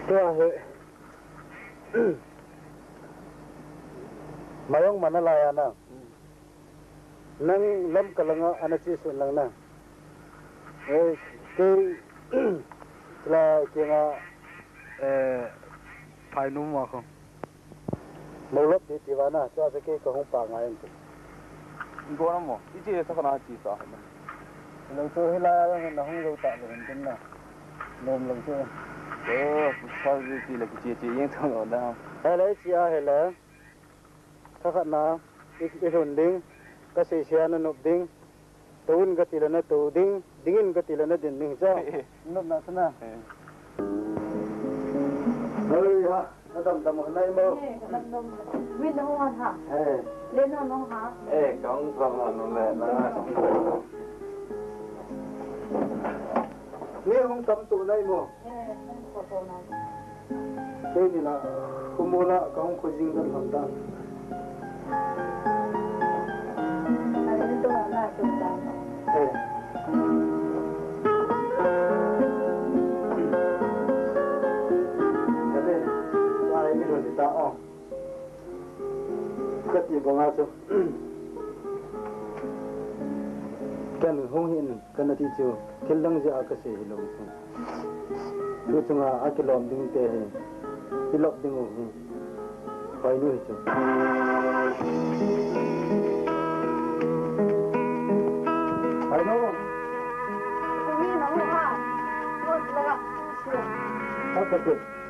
Tua hi. Mayong mana laya na. Hmm. Nang Lamka langa ana che sun lang na. Eh, kei la kenga, eh, phai nu ma ko. Mo lop ti ti vana, chua se kei ka hung pa ngai ente. Go na mo. I che sa kana chi sa. Lo chu hi la ya na hung lo ta lo hin tin na. Lom lo chu. Eh, sa ji ti la ki che che yeng thong lo da. Hello, chi a hello. Thakhatna, i, i lhun ding, ka seisea na nop ding, tou in ka ti le na tou ding, ding in ka ti le na din ding cha. Nopna sana. Eh. Hei ha, na dam dam ka nai mo. Eh, ka dam dam. Win na hong ha. Eh. Le na nong ha. Eh, ka hong dam ha nong le na. Ni hong tam tu nai mo. Kei ni la, kumo la, ka hung kho jing dan ham dan. Eh. Kati, sa ai mi don ta o. Kati banga chu. Kan hung hin, kan ati chu, thil dang jeh a ka sei hilou chu. Tu chunga a kilom ding te hi, i lop ding u hi, Hoinu hi chu. Hoinu. Kumi na mu ha. Ko la.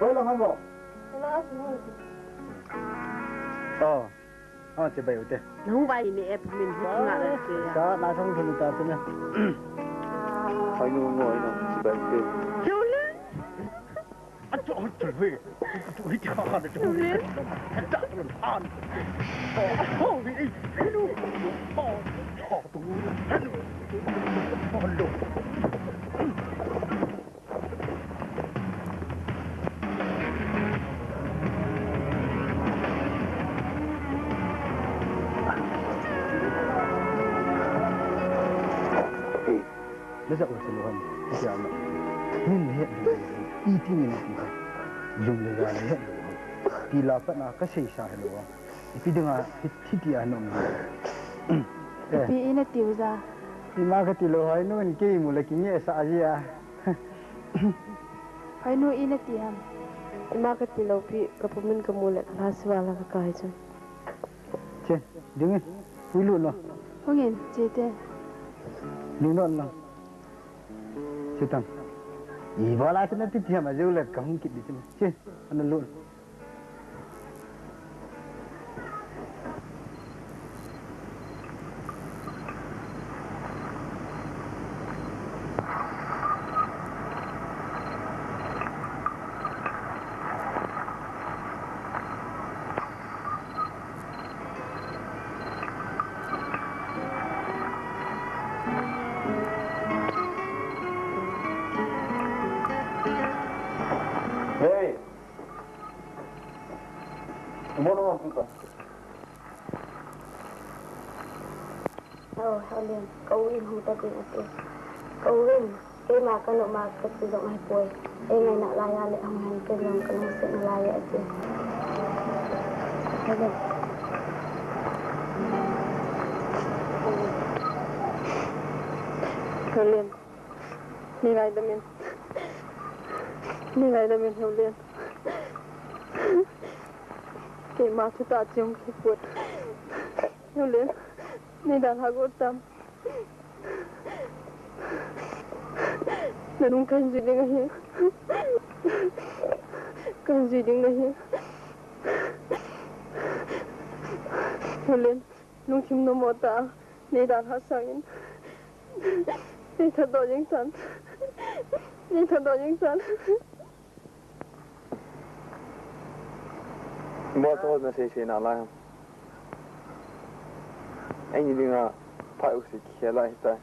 Hoi la ha mo. La su. Oh. Ah, chibai ute. Nahung vai ni app min hu nga la che ya. Sa na thong thong ta te na. Hai nu ngoi na chibai ute. Chule. A cho cho hui. Tu hi cha ha de tu. Chule. Ta tu han. Oh, hi. Hi nu. Oh, oh, tu. Hi nu. Oh, lo. Hey, na ja u se lo han, ti a na. Min he, i ti min ti. Jum le ja le he lo han. Ti la pa na ka sei sa he lo han. Ipi dinga, hi, hiti a nom. Eh. Ipi ina tiu ja. Ima ka ti lo hai nu in kei mu la ki nge sa ji a. Hai nu ina ti ham. Ima ka ti lo pi ka pu min ka mu le la swa la ka kai chu. Che, ding in. Pui lu no. Hong in, che te. Ding no no. Che tang. I ba la te na ti ti ham a ju le ka hong kit di che. Che, ana lu. Hey! Mo no mo ka. Oh, Helen, ka u in hung ta ding ati. Ka u in, keima ka nop ma ka ti jong ahi poi. Ei ngaina lai a le hung hen ken jong ka lungsetna lai a ati. Helen. Helen. Nei ngaidam in. Nei ngaidam in, Helen. Keima thutah chim kiput. Helen, nei dalha got tam. Nanung kahin jui ding ahi. Kahin jui ding nahi. Helen, lungthim nommo tah a. Nei dalha sangin. Nei thadoh jeng tan. Nei thadoh jeng tan. Mo to na sei sei na lai. Eini dinga phat u sei khel lai tai.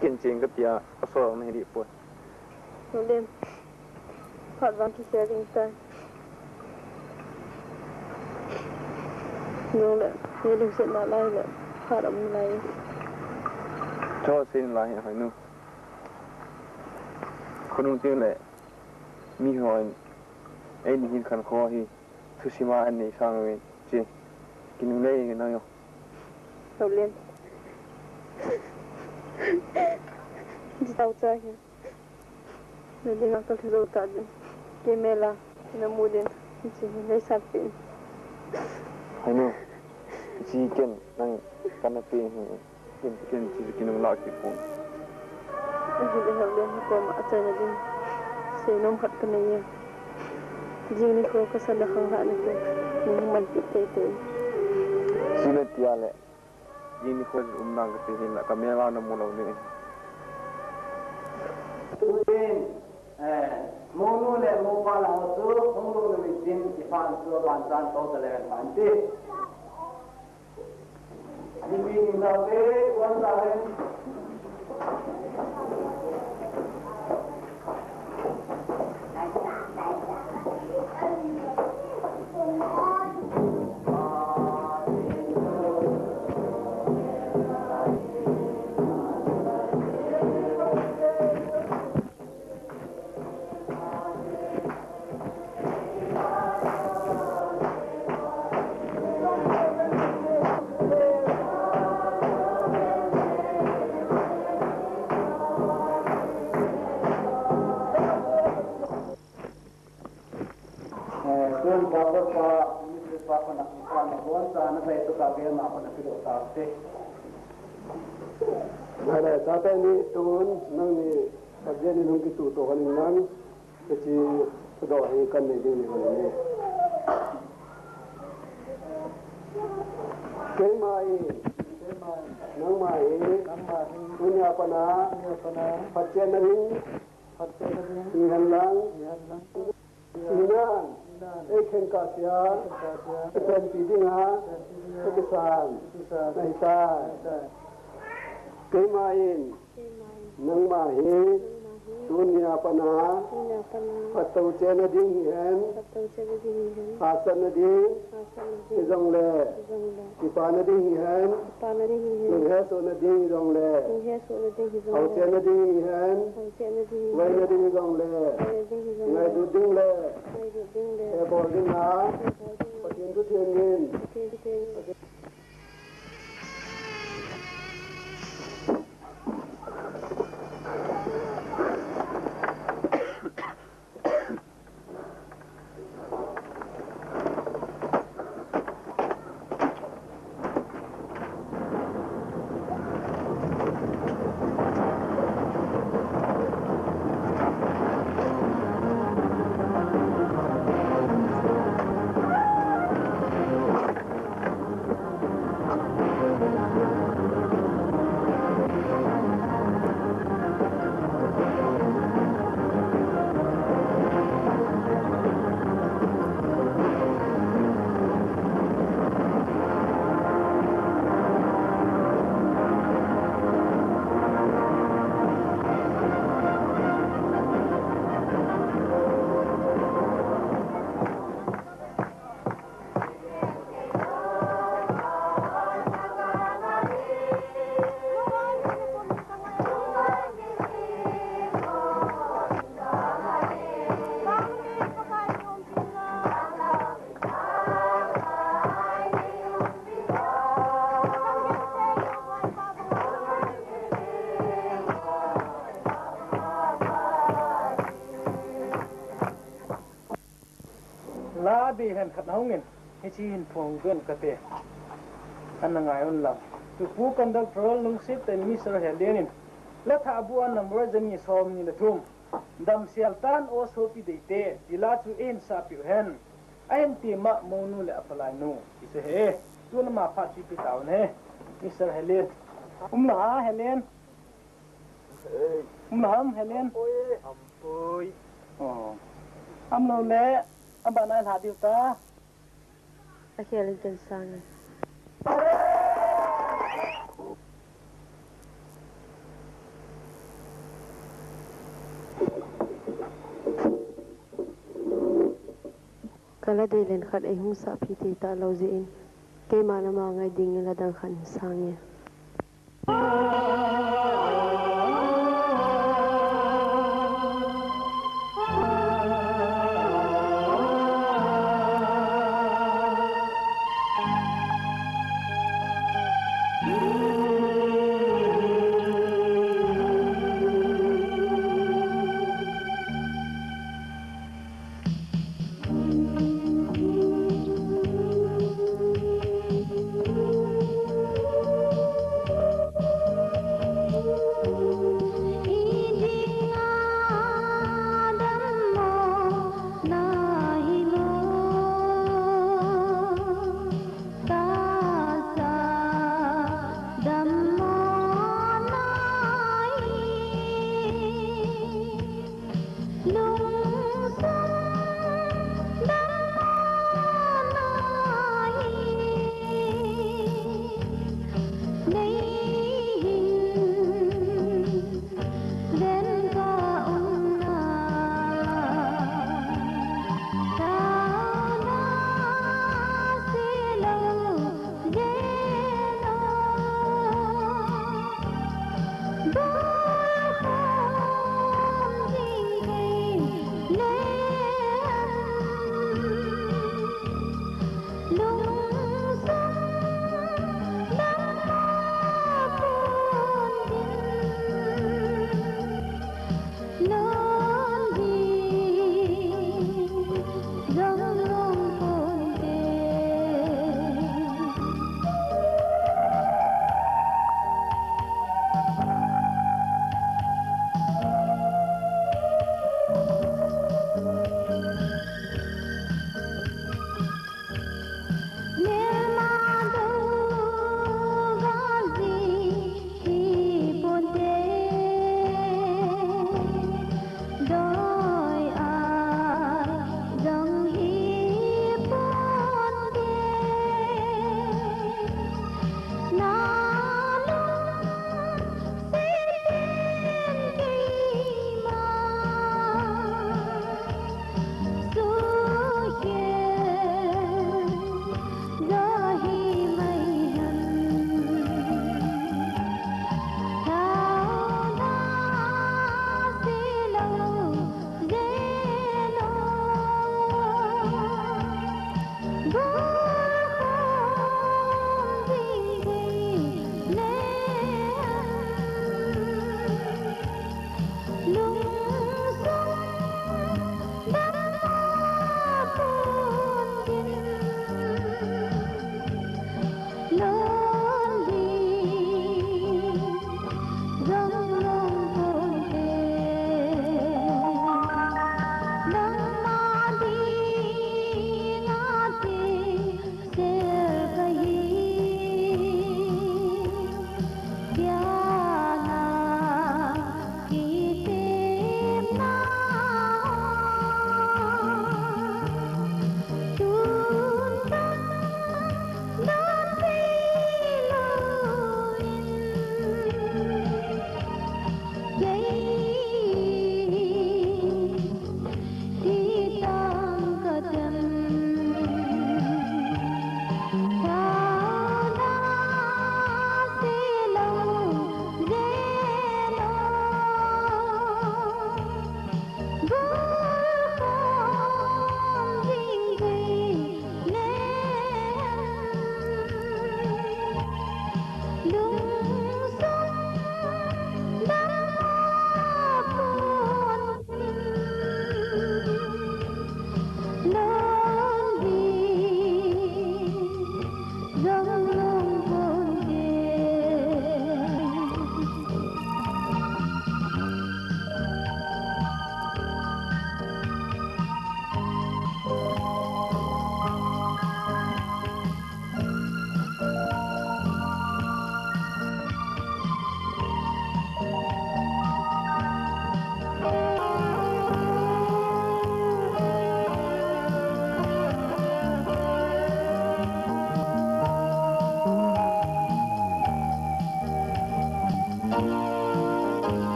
Ken cheng ka tia, ka so na hi ri poi. Helen. Phat vang kikhel ding tai. Nung le, nei lungsetna lai le, phat um lai. Cho sin la hi hoi nu. Khonung tin le mi hoi. Ei ni hin khan kho hi. Thusim a an nei sang uvin chi. Kinungle nge nang yo. Tau len. Ji tau cha hi. Na ding a ka thil zo ta din. Kei mel a na mu din. Chi hi nei sa pin. Hai nu. Chi ken nang kana pe hi. Ken, ken, chi kinung lah kit pon. Ahi le hel le, koma achaina ding seinom khat kanei e. Jing nikho kasan na khang lhah nikho, nung man kit teitei. Chi nati a le, jing nikho um nang kati hin la, ka mel a na mu lou ni. Tuin, eh, mounu le moupa la ho chu, hung lut na min tin, i pan chu, pan chan ko ta le kan pan ti. Eh, tun pastor pa, ministry pa ko na pa na bon sa na bai to ka be ma ko na pilo ta te. Ngai le sa te ni tun nang ni Pathen in hung kituh to hon in nang, hiche thudoh hi kan nei ding ni hon in. Keima in, nangma hi, tunia pat a, Pathen na ding, hihen lang, hinan, ei khen kahsea, ei panpi dinga, ei kisan, nahi tai. Keima in, nangma hi, tunia pat a, phattou chena ding hihen, hahsatna ding hijongle, kipana ding hihen, lunghesohna ding hijongle, haochena ding hihen, vaina ding hijongle, ngailut ding le, hebol ding a, Pathen thu theng in. La be hen khat na hung in, hiche hin phong ven kate. Ana ngai un lang. Tupu conductor lungset tah in Mister Helen in, la thah bu a number jani som ni le thum. Damsel tan o sopi deite, ti la chu eihin sapeh u hen. Ahin ti ma mounu le apalai nu. Ti se he. Tun ama phat chu ipi tauvin he. Mister Helen. Um la ha Helen. Um la ham Helen. Ampui. Oh. Am lou le, abana lha diu ta. Akhel in ken sang e. Ka la dei len khat ei hung sapeh thei talou jeh in, keima nama ngai dingin la dang khat in sang e.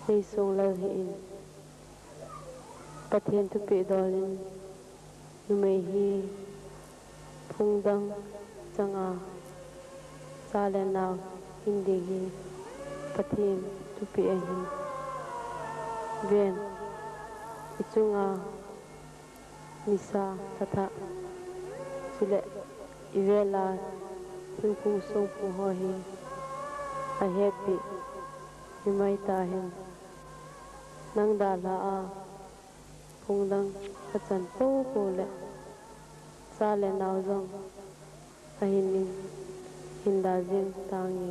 Seisong lal hi in, Pathen thupeh dol in, numei hi phung dang changa cha le nao hin ding hi Pathen thupeh ahi. Ven, i chunga nisa thatha, chule i vela thingphung songphung ho hi ahepi himai tahen. Nang dalha a phung dang achan popo le cha le nao jong ahin ning hin da jing tange.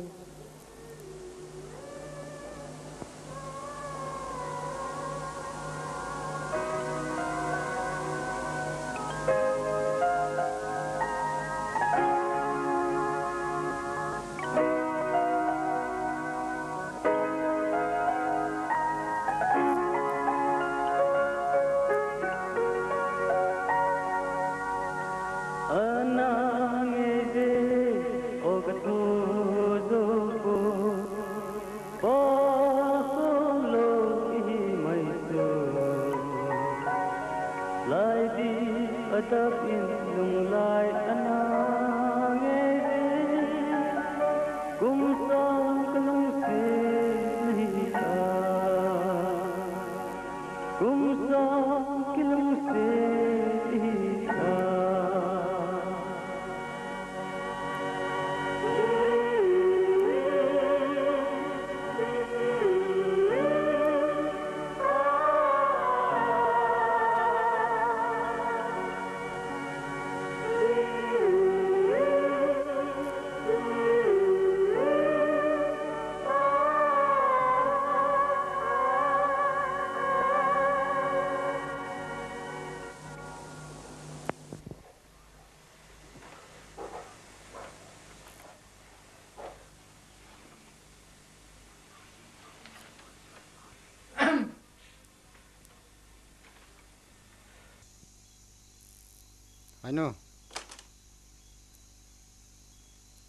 Ainu.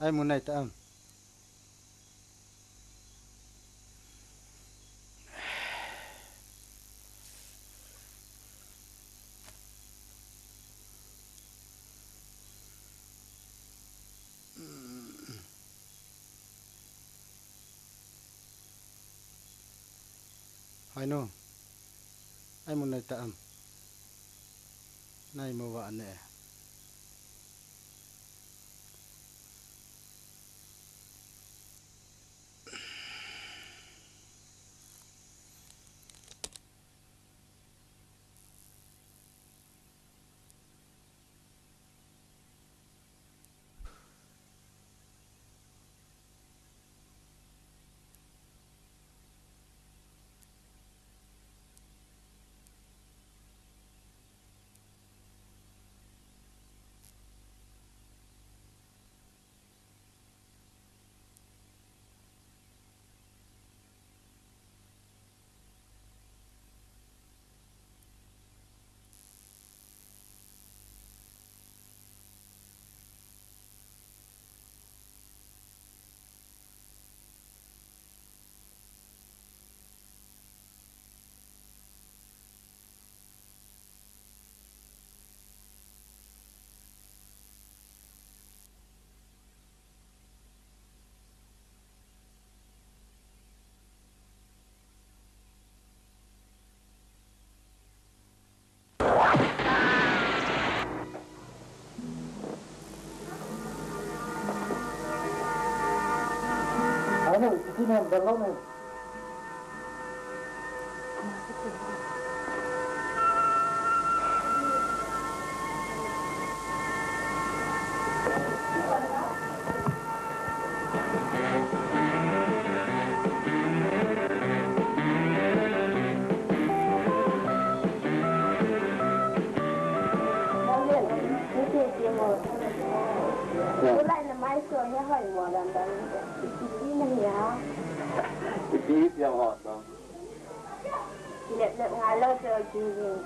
Ai mun nai ta am. Ainu, ai mun nai ta am. Nai mo va ne. Ipi ipi ang hot no? Lep lep nga lo cho jing jing.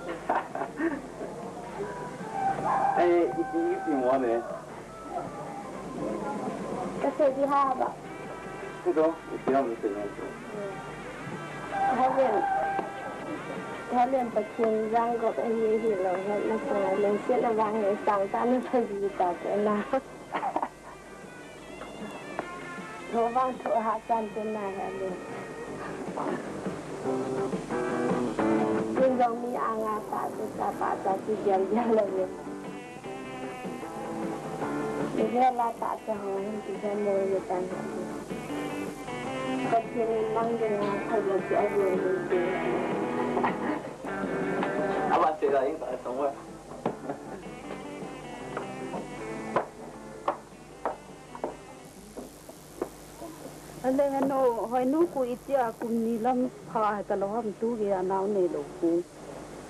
Eh, ipi ipi mo ne? Kasi di ha ba? Ito, ipi ang ito niya ito. Helen, Helen Pathen jang gop ahi, ahilou, Helen na sang, Helen siet na vang he sang ta na pha ji ta pe na. Tho vang tho ha chan te na Helen. Kin jong mi anga pa tu sa pa sa ti jal jal lo ye. Ti he la ta sa ho hin ti he mo ye tan. Pathen in nang de na pha lo ti a lo ye ti. Aba te la in ka song wa. Ale henu, Hoinu khu itia kum ni lang pha he ta lou ham tu gei a nao nei lou khu.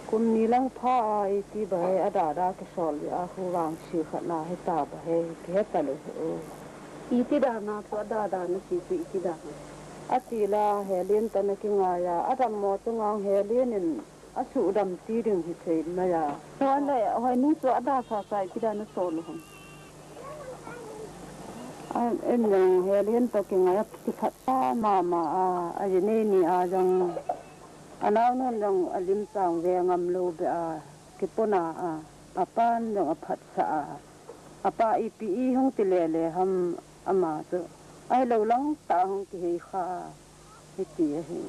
Kum ni lang pha a iti ba he a da da kisol a khu vang si khat na he ta ba he kihe ta lou he o. Iti da na chu a da da na si chu iti da na. Ati la Helen ta na kingai a, a dam mo chu ngang Helen in A suhdam ti ding hi thei mai a. Hoi le, Hoinu chu a da sa sa i kida na sol hon. A, en jong Helen to kingai a kiphat ta mama a, a ji nei ni a jong. A naonu'n jong a lim chang ve ngam lou be a, kipona a, a pan jong a phatsah a. A pa ipi i hung ti le le ham ama chu. Ahilou lang ta hung kihei kha. Hiti ahi.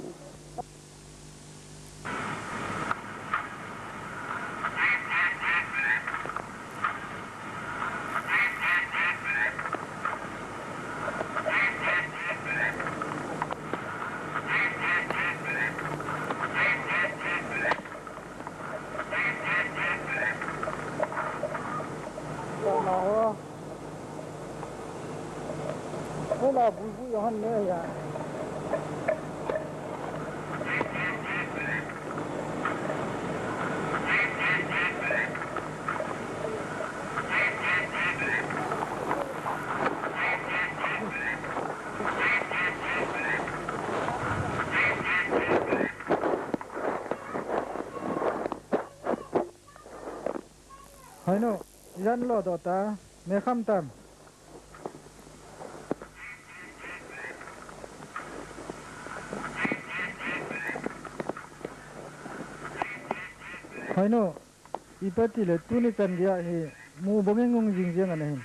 Hola, bulbul johan ne ya. Hoinu, ijan lo do ta, me kham tam. Hoinu, ipa ti le tuni chan gei a hi mu bang ngung jing jing ana hin.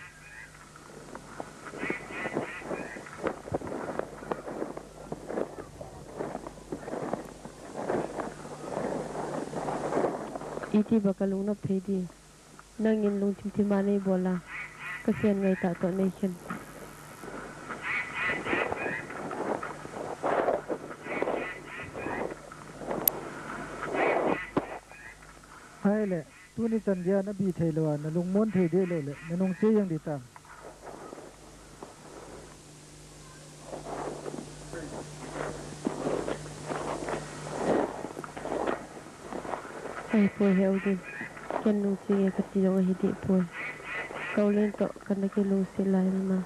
Iti ba ka lung nop thei di. Nangin lungthim thim a nei bol a, ka sen ngai ta toh nei khen. Hai le, tuni chan gei a na bi thei lou a, na lungmon thei deh lou le, na nung che jeng di tam. Ahipoi Heolin, ken nung che nge kati jong ahi deh poi. Ka u Len toh kana kilungset lai na,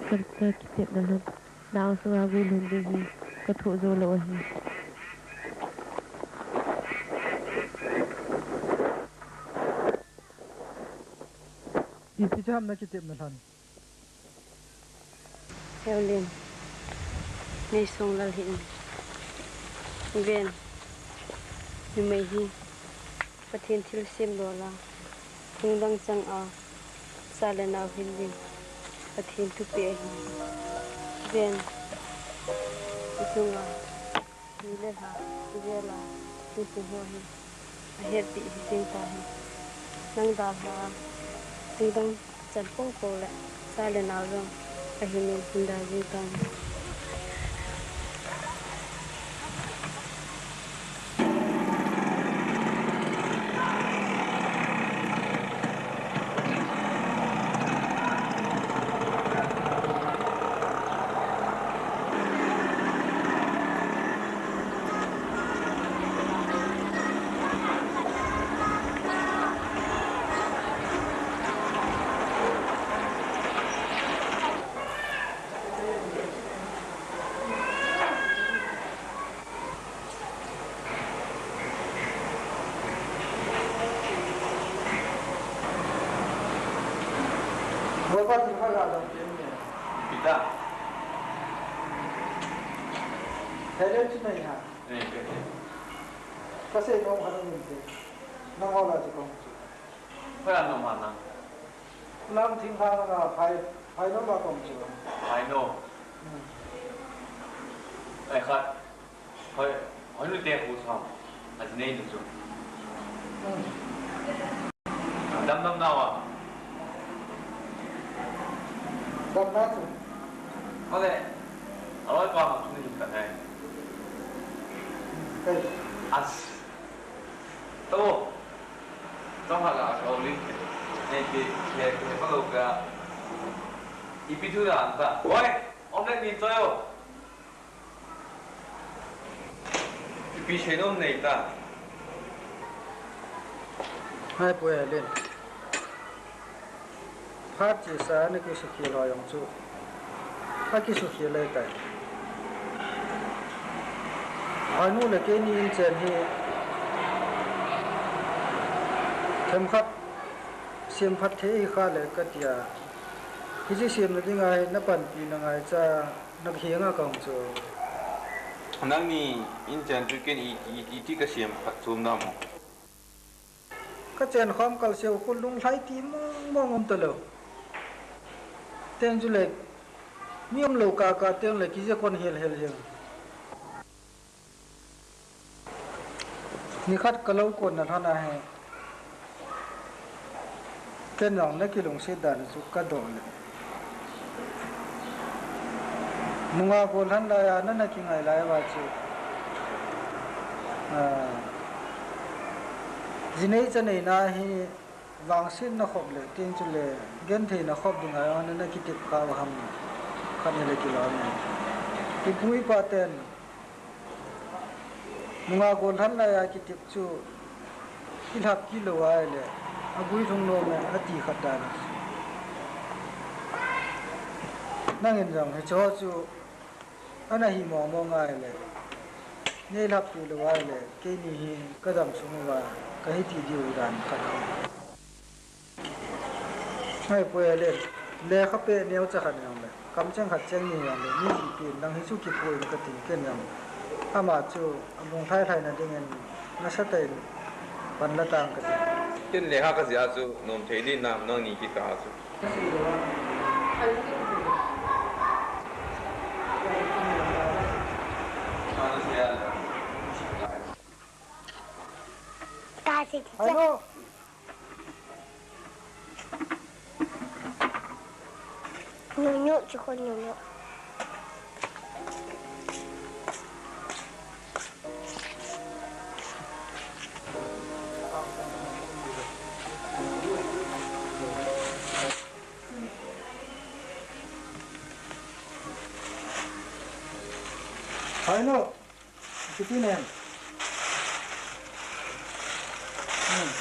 ka, ka kitepna lhon, na ang sunga guilhun ding hi ka thoh jou lou ahi. Ipi ham na kitepna lhon? Heolin, nei sung lal hi in. Ven, numei hi Pathen thilsem lou a, lungdang chang a, cha le nao hin ding Pathen thupeh ahi. Ven, ichunga ni le lha, ivel a, insung ho hi ahetpi hi jing ta hi. Nang dalha a, lungdang chan popo le, cha le nao jong ahin in hin da jing ta hi. Pita. Hello, Chinmaya. Nei, ke, ke. Kasei nom khat aum inte. Nangho lah chu kahung chu. Hoiya naum ham nang? Lam thing kha nga phai, phai nom a kahung chu. Phai nom. Hmm. Ai khat. Hoi, hoi nu te khu sam. Aji nei nu chu. Hmm. Dam dam nau a. Dam na chu. Hole. Aloi pa ma chu ni ka nai. Kai. As. To. Tong ha la ko li. Nei ki, ki, ki pa lo ka. Ipi thu dan ta. Oi, omelette ni cho yo. Ipi seinom nei ta. Hai pu Helen. Phat chesa na kisukhel ho jong chu. Akisukhel lai tai. Anu le keini in chen hi. Themkhat sem phat thei kha le katia. Hiche semna dinga hi na panpi na ngaicha. Na kihenga kahung chu. Nangni in chen chu ken i, i, iti kasem phat chom dam mo. Kachen khom kalseu khu lunglhai ti mong mong um talou. Teng chule, mi umlou kaka teng le kije kon hel hel jeng. Nikhat kalou konna lhon ahi. Ken jong na kilungset dan chu kadoh le. Nunga gollhang laiya nana kingai lai uva chu. Ah, jinei chanei na hi vangsetna khop le, tin chule gentheina khop dinga jong nana kitep kha u ham. Khat ni le kilom e. Ipu ipa ten Nunga gollhang laiya kitep chu, ilhap kit lou ahile, aguilhung nom e, ati khat dan. Nangin jong hicheho chu, ana hi mong mong ahile, neilhap kit lou ahile, keini hi kadam sung uva, kahi ti diu dan khat aum. Hai, pu Helen, lekha peh neocha khat jong le, kamcheng khat cheng ni jong le, mi jihpi in nang hi chu kipu in kati ken jong. Ama chu alunglhai lhai na dingin nasatah in pan la tang kati. Ken lekha kajih a chu nom thei ding nam nangni kikah a chu. Hello. Nunu, chukon nunu. Hello. Kitin em? Hmm.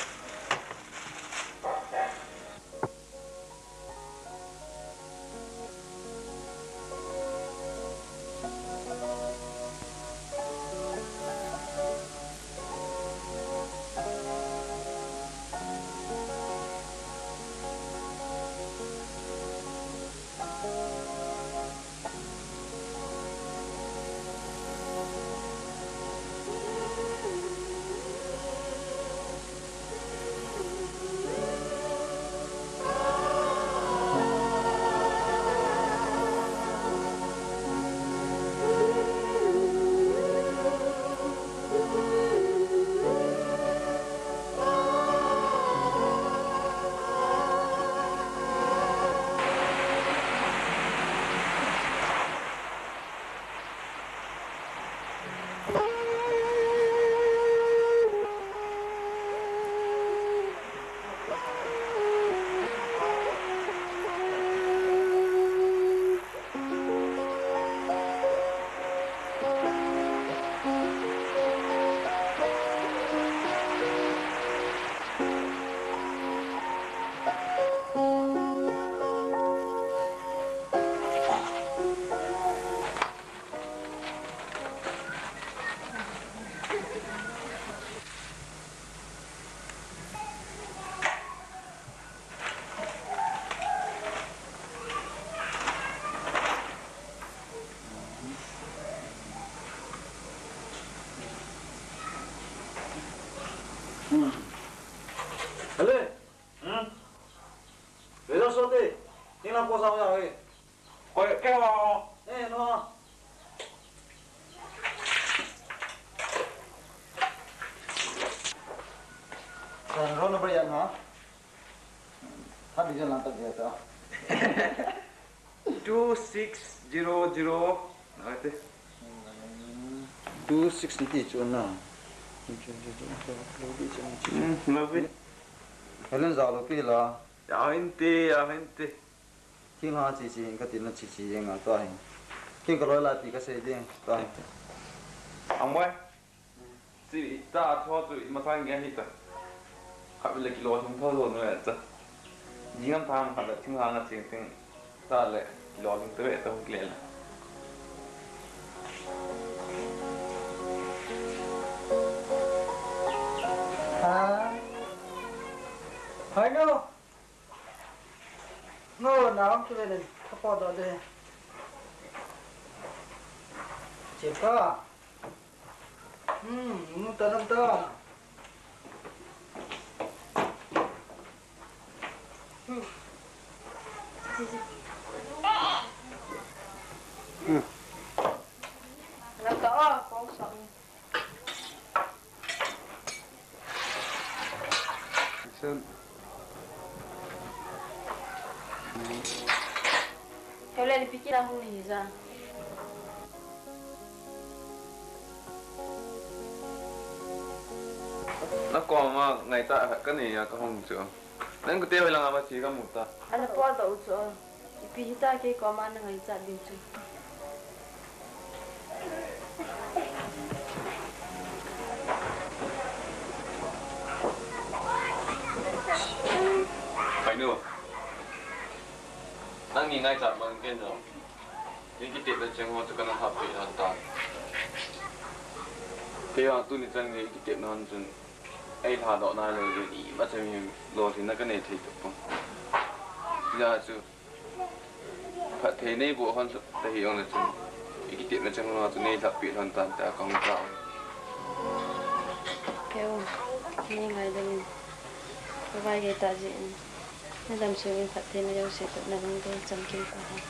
Hmm. Hello. Hmm? Hello, Soti. Ina ko sa ya, eh. Koi, kei wa. Eh, no. Sa, roll number yan, ha? Ha, bijan lang tak dia ta. Two six zero zero. Ate. Two six niti chu na. Hmm, love it. Helen zalo pi la. Ya hinte, ya hinte. Thinglhang chi chi hin kati na chi chi jeng a tua hin. Ken kaloi la ti kasei ding tua hin. Ang boy. Chi ta tho chu masang ge hi ta. Kha le kilo hin tho lo no ya cha. Jingam tham kha le thinglhang a ching ting. Ta le kilo hin te ve ta hung kile le. Ha. Hai no. Ngo na ang tu le nen, ka po do de. Che ka. Hmm, nu ta nam ta. Hmm. Hmm. Lam ta a, ko sa. Sen. Kau le ni piki la hung ni ja. Na ko ma ngai ta ka ni ya ka hung chu. Nang ko te hoi la ma chi ka mu ta. Ana po ta u chu. Ipi hita kei koma na ngaichat ding chu. Khainu. Nangni ngaichat mang ken jong. Kei kitepna cheng ho chu kana happi lhon tan. Kei jong tuni chan kei kitepna hon chun. Ei lhadoh nai lou jeh in imacha hi lolhinna kanei thei tapon. Hijeh chun. Phatthei neiboh hon ta hih jongle chun, i kitepna chang lou a chu neilhahpeh lhon tan tia kahung tao. Keu, nei ngaidam in, ka vai gei tah jeh in, na damsung in phattheina jouse toh na lungdon chamkim tahen.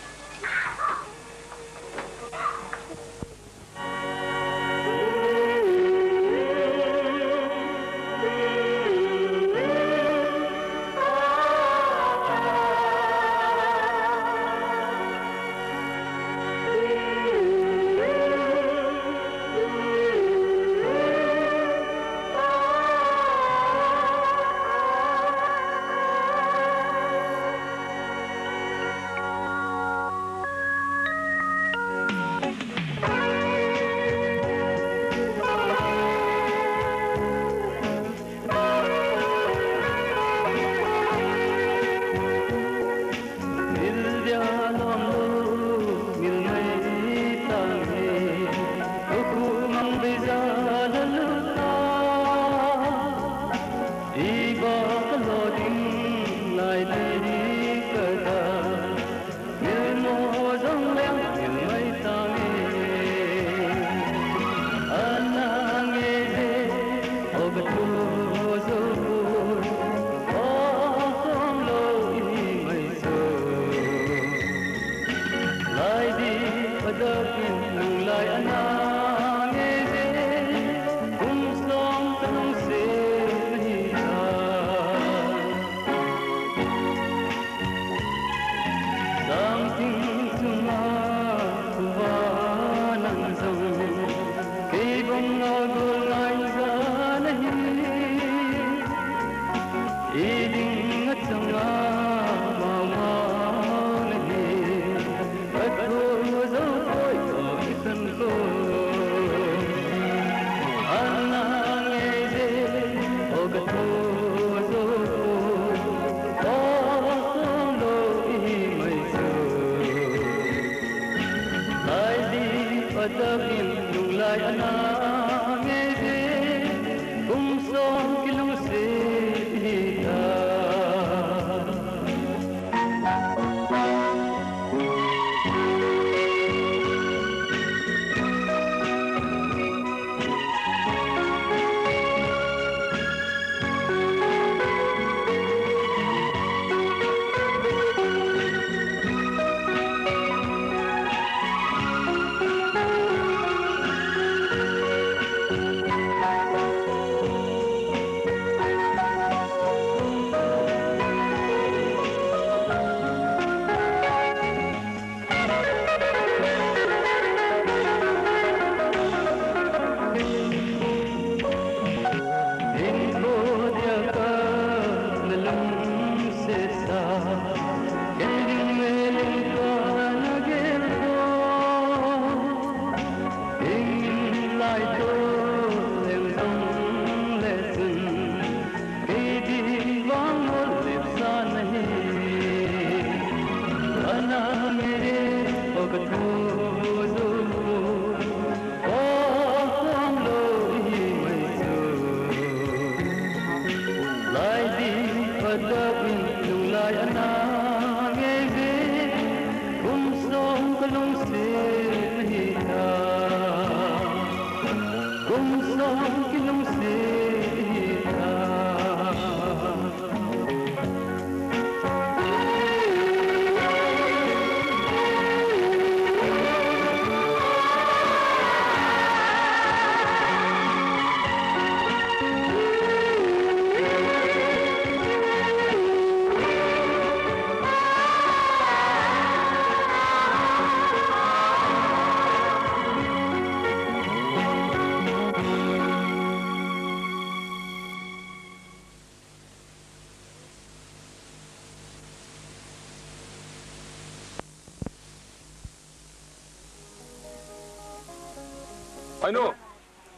Hoinu,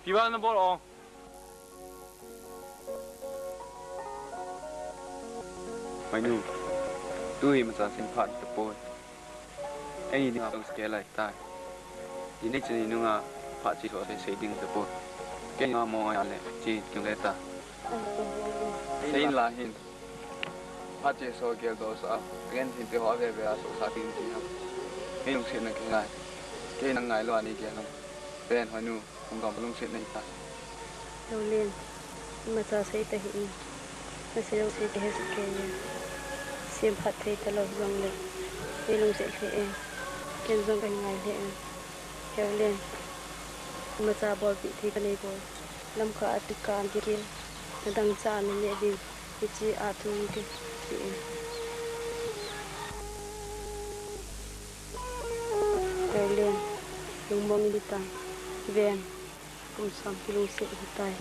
pi ba na bol o. Hoinu, tu hi macha sin phat ta poi. Ei ni ha ske lai tai. Ni nei chini nunga phat chi so sei sei ding ta poi. Kei nga mo ai le chi tung le ta. Sei la hin. Phat chi so gel do sa. Gen hin te ho ve ve a so sa tin chi ha. Kei lungset na kei ngai. Kei nang ngai lo ani gel nang. Pen Hoinu. Hung dom lungset nei ta. Lolin, imacha sei ta hih in. Nasei lou sei ta hih sih kei e. Sem phat thei ta lou jong le. Kei lungset lheh e. Ken jong kahi ngai lheh e. Heolin, imacha bolpeh thei kanei poi. Lamka a tu ka gigil. Nadang cha naneh ding. Hiche a thu kiti. Heolin, lungmong in ta. Ven, kum som kilungset hitai.